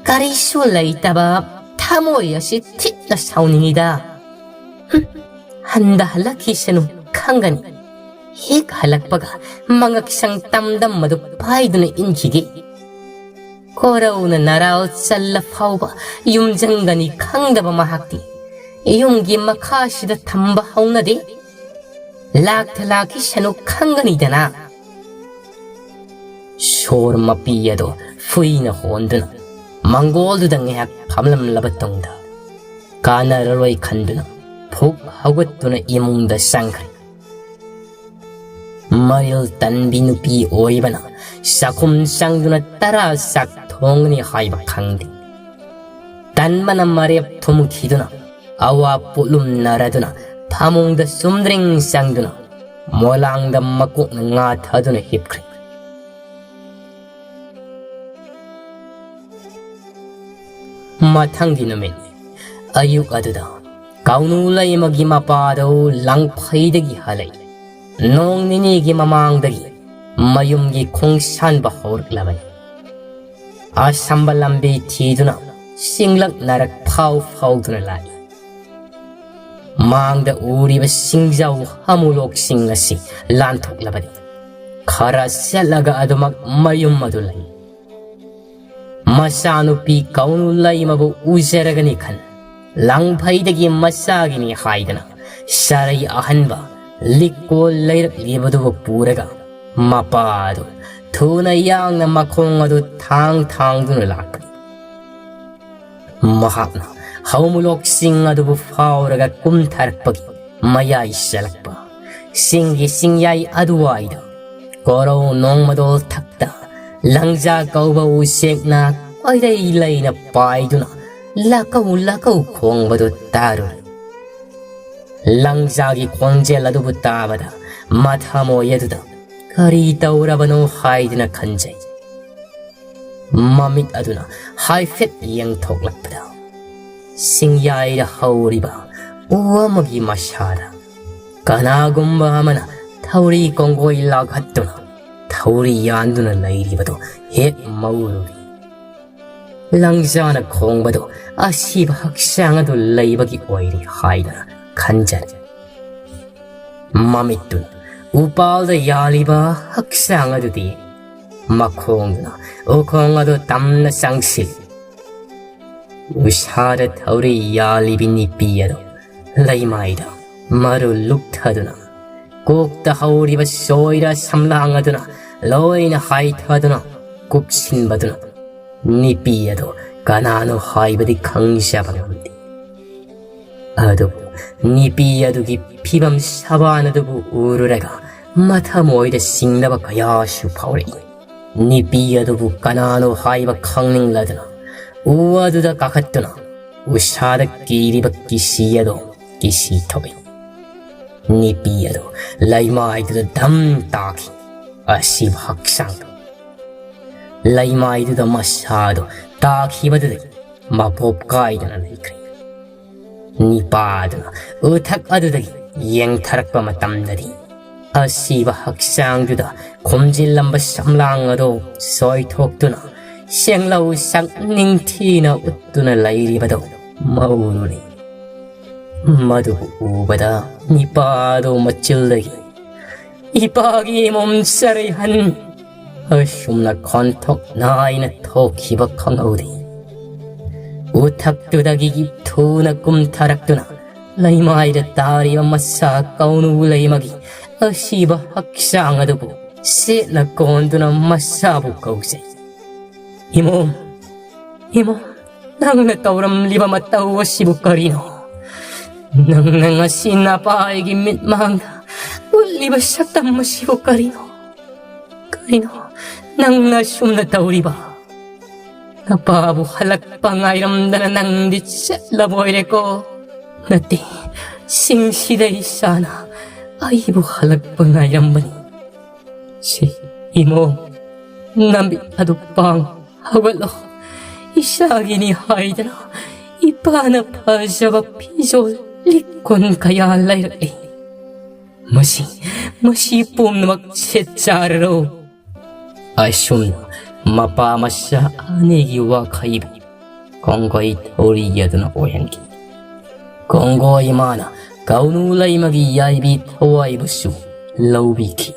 ꯀꯔꯤꯁꯨ ꯂꯩꯇꯕ ꯊꯃꯣꯏ ꯑꯁꯤ ꯊꯤꯠꯅ ꯁꯥꯎꯅꯤꯡꯉꯤꯗ꯫ ꯍꯨꯝ, ꯍꯟꯗ ꯍꯜꯂꯛꯈꯤꯁꯅꯨ, ꯈꯪꯒꯅꯤ꯫ ꯍꯦꯛ ꯍꯜꯂꯛꯄꯒ ꯃꯉꯛꯁꯪ ꯇꯝꯗꯝ ꯑꯗꯨ ꯄꯥꯏꯗꯨꯅ ꯏꯟꯈꯤꯒꯦ꯫ ꯀꯣꯔꯧꯅ ꯅꯔꯥꯜ ꯆꯜꯂ ꯐꯥꯎꯕ ꯌꯨꯝꯖꯪꯒꯅꯤ ꯈꯪꯗꯕ ꯃꯍꯥꯛꯇꯤ ꯌꯨꯝꯒꯤ ꯃꯈꯥꯁꯤꯗ ꯊꯝꯕ ꯍꯧꯅꯗꯦ꯫ ꯂꯥꯛꯇ ꯂꯥꯛꯈꯤꯁꯅꯨ ꯈꯪꯒꯅꯤꯗꯅ꯫ ꯁꯣꯔ ꯃꯄꯤ ꯑꯗꯨ ꯐꯨꯏꯅ ꯍꯣꯟꯗꯨꯅ ꯃꯪꯒꯣꯜꯗꯨꯗ ꯉꯥꯏꯍꯥꯛ ꯐꯝꯂꯝꯂꯕ ꯇꯨꯡꯗ, ꯀꯥꯟꯅꯔꯔꯣꯏ ꯈꯟꯗꯨꯅ ꯐꯨꯛ ꯍꯧꯒꯠꯇꯨꯅ ꯏꯃꯨꯡꯗ ꯆꯪꯈ꯭ꯔꯦ꯫ ꯃꯔꯤꯜ ꯇꯟꯕꯤ ꯅꯨꯄꯤ ꯑꯣꯏꯕꯅ ꯆꯥꯛꯈꯨꯝ ꯆꯪꯗꯨꯅ ꯇꯔꯥ ꯆꯥꯛ ꯊꯣꯡꯒꯅꯤ ꯍꯥꯏꯕ ꯈꯪꯗꯦ꯫ ꯇꯟꯕꯅ ꯃꯔꯦꯞ ꯊꯨꯝꯈꯤꯗꯨꯅ, ꯑꯋꯥ ꯄꯣꯠꯂꯨꯝ ꯅꯥꯔꯗꯨꯅ, ꯐꯃꯨꯡꯗ ꯆꯨꯝꯗ꯭ꯔꯤꯡ ꯆꯪꯗꯨꯅ, ꯃꯣꯂꯥꯡꯗ ꯃꯀꯣꯛꯅ ꯉꯥ ꯊꯥꯗꯨꯅ ꯍꯤꯞꯈ꯭ꯔꯦ꯫ ꯃꯊꯪꯒꯤ ꯅꯨꯃꯤꯠ ꯑꯌꯨꯛ ꯑꯗꯨꯗ ꯀꯥꯎꯅꯨ ꯂꯩꯃꯒꯤ ꯃꯄꯥꯗꯨ ꯂꯥꯡꯐꯩꯗꯒꯤ ꯍꯜꯂꯛꯏ꯫ ꯅꯣꯡ ꯅꯤꯅꯤꯒꯤ ꯃꯃꯥꯡꯗꯒꯤ ꯃꯌꯨꯝꯒꯤ ꯈꯣꯡꯁꯥꯟꯕ ꯍꯧꯔꯛꯂꯕꯅꯤ꯫ ꯑꯁꯝꯕ ꯂꯝꯕꯤ ꯊꯤꯗꯨꯅ ꯆꯤꯡꯂꯛ ꯅꯥꯔꯛ ꯐꯥꯎ ꯐꯥꯎꯗꯨꯅ ꯂꯥꯛꯏ꯫ ꯃꯥꯡꯗ ꯎꯔꯤꯕ ꯁꯤꯡꯖꯥꯎ ꯍꯥꯃꯨꯂꯣꯛꯁꯤꯡ ꯑꯁꯤ ꯂꯥꯟꯊꯣꯛꯂꯕꯗꯤ ꯈꯔ ꯆꯠꯂꯒ ꯑꯗꯨꯃꯛ ꯃꯌꯨꯝ ꯑꯗꯨ ꯂꯩ꯫ ꯃꯆꯥꯅꯨꯄꯤ ꯀꯥꯎꯅꯨ ꯂꯩꯃꯕꯨ ꯎꯖꯔꯒꯅꯤ ꯈꯟ, ꯂꯥꯡꯐꯩꯗꯒꯤ ꯃꯆꯥꯒꯤꯅꯤ ꯍꯥꯏꯗꯅ ꯆꯔꯩ ꯑꯍꯟꯕ ꯂꯤꯛꯀꯣꯜ ꯂꯩꯔꯛꯂꯤꯕꯗꯨꯕꯨ ꯄꯨꯔꯒ ꯃꯄꯥꯗꯨ ꯊꯨꯅ ꯌꯥꯡꯅ ꯃꯈꯣꯡ ꯑꯗꯨ ꯊꯥꯡ ꯊꯥꯡꯗꯨꯅ ꯂꯥꯛꯄꯅꯤ꯫ ꯃꯍꯥꯛꯅ ꯍꯧꯃꯨꯂꯣꯛꯁꯤꯡ ꯑꯗꯨꯕꯨ ꯐꯥꯎꯔꯒ ꯀꯨꯝꯊꯔꯛꯄꯒꯤ ꯃꯌꯥꯏ ꯆꯜꯂꯛꯄ ꯆꯤꯡꯒꯤ ꯆꯤꯡꯌꯥꯏ ꯑꯗꯨꯋꯥꯏꯗ ꯀꯣꯔꯧ ꯅꯣꯡꯃꯗꯣꯜ ꯊꯛꯇ ꯂꯪꯖꯥ ꯀꯧꯕ ꯎꯆꯦꯛꯅ ꯀꯣꯏꯔꯩ ꯂꯩꯅ ꯄꯥꯏꯗꯨꯅ ꯂꯥꯀꯧ ꯂꯥꯀꯧ ꯈꯣꯡꯕꯗꯨ ꯇꯥꯔꯨꯔꯦ꯫ ꯂꯪꯖꯥꯒꯤ ꯈꯣꯟꯖꯦꯜ ꯑꯗꯨꯕꯨ ꯇꯥꯕꯗ ꯃꯊꯃꯣꯏ ꯑꯗꯨꯗ ꯀꯔꯤ ꯇꯧꯔꯕꯅꯣ ꯍꯥꯏꯗꯨꯅ ꯈꯟꯖꯩ꯫ ꯃꯃꯤꯠ ꯑꯗꯨꯅ ꯍꯥꯏꯐꯦꯠ ꯌꯦꯡꯊꯣꯛꯂꯛꯄꯗ, ꯁꯤꯡꯌꯥꯏꯗ ꯍꯧꯔꯤꯕ ꯎ ꯑꯃꯒꯤ ꯃꯁꯥꯗ ꯀꯅꯥꯒꯨꯝꯕ ꯑꯃꯅ ꯊꯧꯔꯤ ꯀꯣꯡꯒꯣꯏ ꯂꯥꯛꯍꯠꯇꯨꯅ ꯊꯧꯔꯤ ꯌꯥꯟꯗꯨꯅ ꯂꯩꯔꯤꯕꯗꯨ ꯍꯦꯛ ꯃꯧꯔꯨꯔꯤ꯫ ꯂꯪꯖꯥꯅ ꯈꯣꯡꯕꯗꯨ ꯑꯁꯤꯕ ꯍꯛꯆꯥꯡ ꯑꯗꯨ ꯂꯩꯕꯒꯤ ꯑꯣꯏꯔꯦ ꯍꯥꯏꯗꯅ ꯈꯟꯖꯔꯦ꯫ ꯃꯃꯤꯠꯇꯨꯅ ꯎꯄꯥꯜꯗ ꯌꯥꯜꯂꯤꯕ ꯍꯛꯆꯥꯡ ꯑꯗꯨꯗꯤ ꯃꯈꯣꯡꯗꯨꯅ ꯎꯈꯣꯡ ꯑꯗꯨ ꯇꯝꯅ ꯆꯪꯁꯤꯜꯂꯤ꯫ ꯎꯁꯥꯗ ꯊꯧꯔꯤ ꯌꯥꯜꯂꯤꯕꯤ ꯅꯨꯄꯤ ꯑꯗꯨ ꯂꯩꯃꯥꯏꯗ ꯃꯔꯨ ꯂꯨꯛꯊꯗꯨꯅ, ꯀꯣꯛꯇ ꯍꯧꯔꯤꯕ ꯁꯣꯏꯔ ꯁꯝꯂꯥꯡ ꯑꯗꯨꯅ ꯂꯣꯏꯅ ꯍꯥꯏꯊꯗꯨꯅ ꯀꯨꯞꯁꯤꯟꯕꯗꯨꯅ ꯅꯨꯄꯤ ꯑꯗꯨ ꯀꯅꯥꯅꯣ ꯍꯥꯏꯕꯗꯤ ꯈꯪꯖꯕ ꯉꯝꯗꯦ꯫ ꯑꯗꯨꯕꯨ ꯅꯨꯄꯤ ꯑꯗꯨꯒꯤ ꯐꯤꯕꯝ ꯁꯕꯥꯟ ꯑꯗꯨꯕꯨ ꯎꯔꯨꯔꯒ ꯃꯊꯃꯣꯏꯗ ꯆꯤꯡꯅꯕ ꯀꯌꯥꯁꯨ ꯐꯥꯎꯔꯛꯏ꯫ ꯅꯨꯄꯤ ꯑꯗꯨꯕꯨ ꯀꯅꯥꯅꯣ ꯍꯥꯏꯕ ꯈꯪꯅꯤꯡꯂꯗꯨꯅ ꯎ ꯑꯗꯨꯗ ꯀꯥꯈꯠꯇꯨꯅ ꯎꯁꯥꯗ ꯀꯤꯔꯤꯕ ꯀꯤꯁꯤ ꯑꯗꯨ ꯀꯤꯁꯤ ꯊꯣꯛꯏ꯫ ꯅꯨꯄꯤ ꯑꯗꯨ ꯂꯩꯃꯥꯏꯗꯨꯗ ꯙꯝ ꯇꯥꯈꯤ꯫ ꯑꯁꯤꯕ ꯍꯛꯆꯥꯡꯗꯨ ꯂꯩꯃꯥꯏꯗꯨꯗ ꯃꯁꯥꯗꯨ ꯇꯥꯈꯤꯕꯗꯨꯗꯒꯤ ꯃꯄꯣꯞ ꯀꯥꯏꯗꯅ ꯂꯩꯈ꯭ꯔꯦ꯫ ꯅꯨꯄꯥꯗꯨꯅ ꯎꯊꯛ ꯑꯗꯨꯗꯒꯤ ꯌꯦꯡꯊꯔꯛꯄ ꯃꯇꯝꯗꯗꯤ ꯑꯁꯤꯕ ꯍꯛꯆꯥꯡꯗꯨꯗ ꯈꯣꯝꯖꯤꯜꯂꯝꯕ ꯁꯝꯂꯥꯡ ꯑꯗꯨ ꯁꯣꯏꯊꯣꯛꯇꯨꯅ ꯁꯦꯡꯂꯧ ꯁꯛ ꯅꯤꯡꯊꯤꯅ ꯎꯠꯇꯨꯅ ꯂꯩꯔꯤꯕꯗꯨ ꯃꯧꯔꯨꯔꯦ꯫ ꯃꯗꯨꯕꯨ ꯎꯕꯗ ꯅꯨꯄꯥꯗꯨ ꯃꯆꯤꯜꯗꯒꯤ ꯏꯄꯥꯒꯤ ꯃꯣꯝ ꯆꯔꯩꯍꯟ ꯑꯁꯨꯝꯅ ꯈꯣꯟꯊꯣꯛ ꯅꯥꯏꯅ ꯊꯣꯛꯈꯤꯕ ꯈꯪꯍꯧꯗꯦ꯫ ꯎꯊꯛꯇꯨꯗꯒꯤ ꯊꯨꯅ ꯀꯨꯝꯊꯔꯛꯇꯨꯅ ꯂꯩꯃꯥꯏꯗ ꯇꯥꯔꯤꯕ ꯃꯁꯥ ꯀꯧꯅꯨ ꯂꯩꯃꯒꯤ ꯑꯁꯤꯕ ꯍꯛꯆꯥꯡ ꯑꯗꯨꯕꯨ ꯁꯦꯠꯅ ꯀꯣꯟꯗꯨꯅ ꯃꯁꯥꯕꯨ ꯀꯧꯖꯩ꯫ "ꯏꯃꯣꯝ, ꯏꯃꯣꯝ, ꯅꯪꯅ ꯇꯧꯔꯝꯂꯤꯕ ꯃꯇꯧ ꯑꯁꯤꯕꯨ ꯀꯔꯤꯅꯣ? ꯅꯪꯅ ꯉꯁꯤ ꯅꯄꯥꯏꯒꯤ ꯃꯤꯠꯃꯥꯡꯗ ꯎꯠꯂꯤꯕ ꯁꯛꯇꯝ ꯑꯁꯤꯕꯨ ꯀꯔꯤꯅꯣ? ꯀꯔꯤꯅꯣ ꯅꯪꯅ ꯑꯁꯨꯝꯅ ꯇꯧꯔꯤꯕ? ꯅꯄꯥꯕꯨ ꯍꯜꯂꯛꯄ ꯉꯥꯏꯔꯝꯗꯅ ꯅꯪꯗꯤ ꯆꯠꯂꯕꯣꯏꯔꯦꯀꯣ?" "ꯅꯠꯇꯦ, ꯁꯤꯡꯁꯤꯗ ꯏꯁꯥꯅ ꯑꯩꯕꯨ ꯍꯜꯂꯛꯄ ꯉꯥꯏꯔꯝꯕꯅꯤ꯫ ꯁꯤ ꯏꯃꯣꯝ, ꯅꯃꯤꯠ ꯑꯗꯨ ꯄꯥꯡ, ꯍꯧꯒꯠꯂꯣ, ꯏꯆꯥꯒꯤꯅꯤ ꯍꯥꯏꯗꯅ ꯏꯄꯥꯅ ꯐꯖꯕ ꯐꯤꯖꯣꯜ ꯂꯤꯛꯀꯣꯟ ꯀꯌꯥ ꯂꯩꯔꯛꯏ꯫ ꯃꯁꯤ, ꯃꯁꯤ ꯄꯨꯝꯅꯃꯛ ꯁꯦꯠ ꯆꯥꯔꯔꯣ꯫ ꯑꯁꯨꯝꯅ ꯃꯄꯥ ꯃꯆꯥ ꯑꯅꯤꯒꯤ ꯋꯥꯈꯩꯕꯨ ꯀꯣꯡꯒꯣꯏ ꯊꯧꯔꯤ ꯌꯦꯗꯨꯅ ꯑꯣꯏꯍꯟꯈꯤ꯫ ꯀꯣꯡꯒꯣꯏ ꯏꯃꯥꯅ ꯀꯧꯅꯨ ꯂꯩꯃꯒꯤ ꯌꯥꯏꯕꯤ ꯊꯋꯥꯏꯕꯨꯁꯨ ꯂꯧꯕꯤꯈꯤ꯫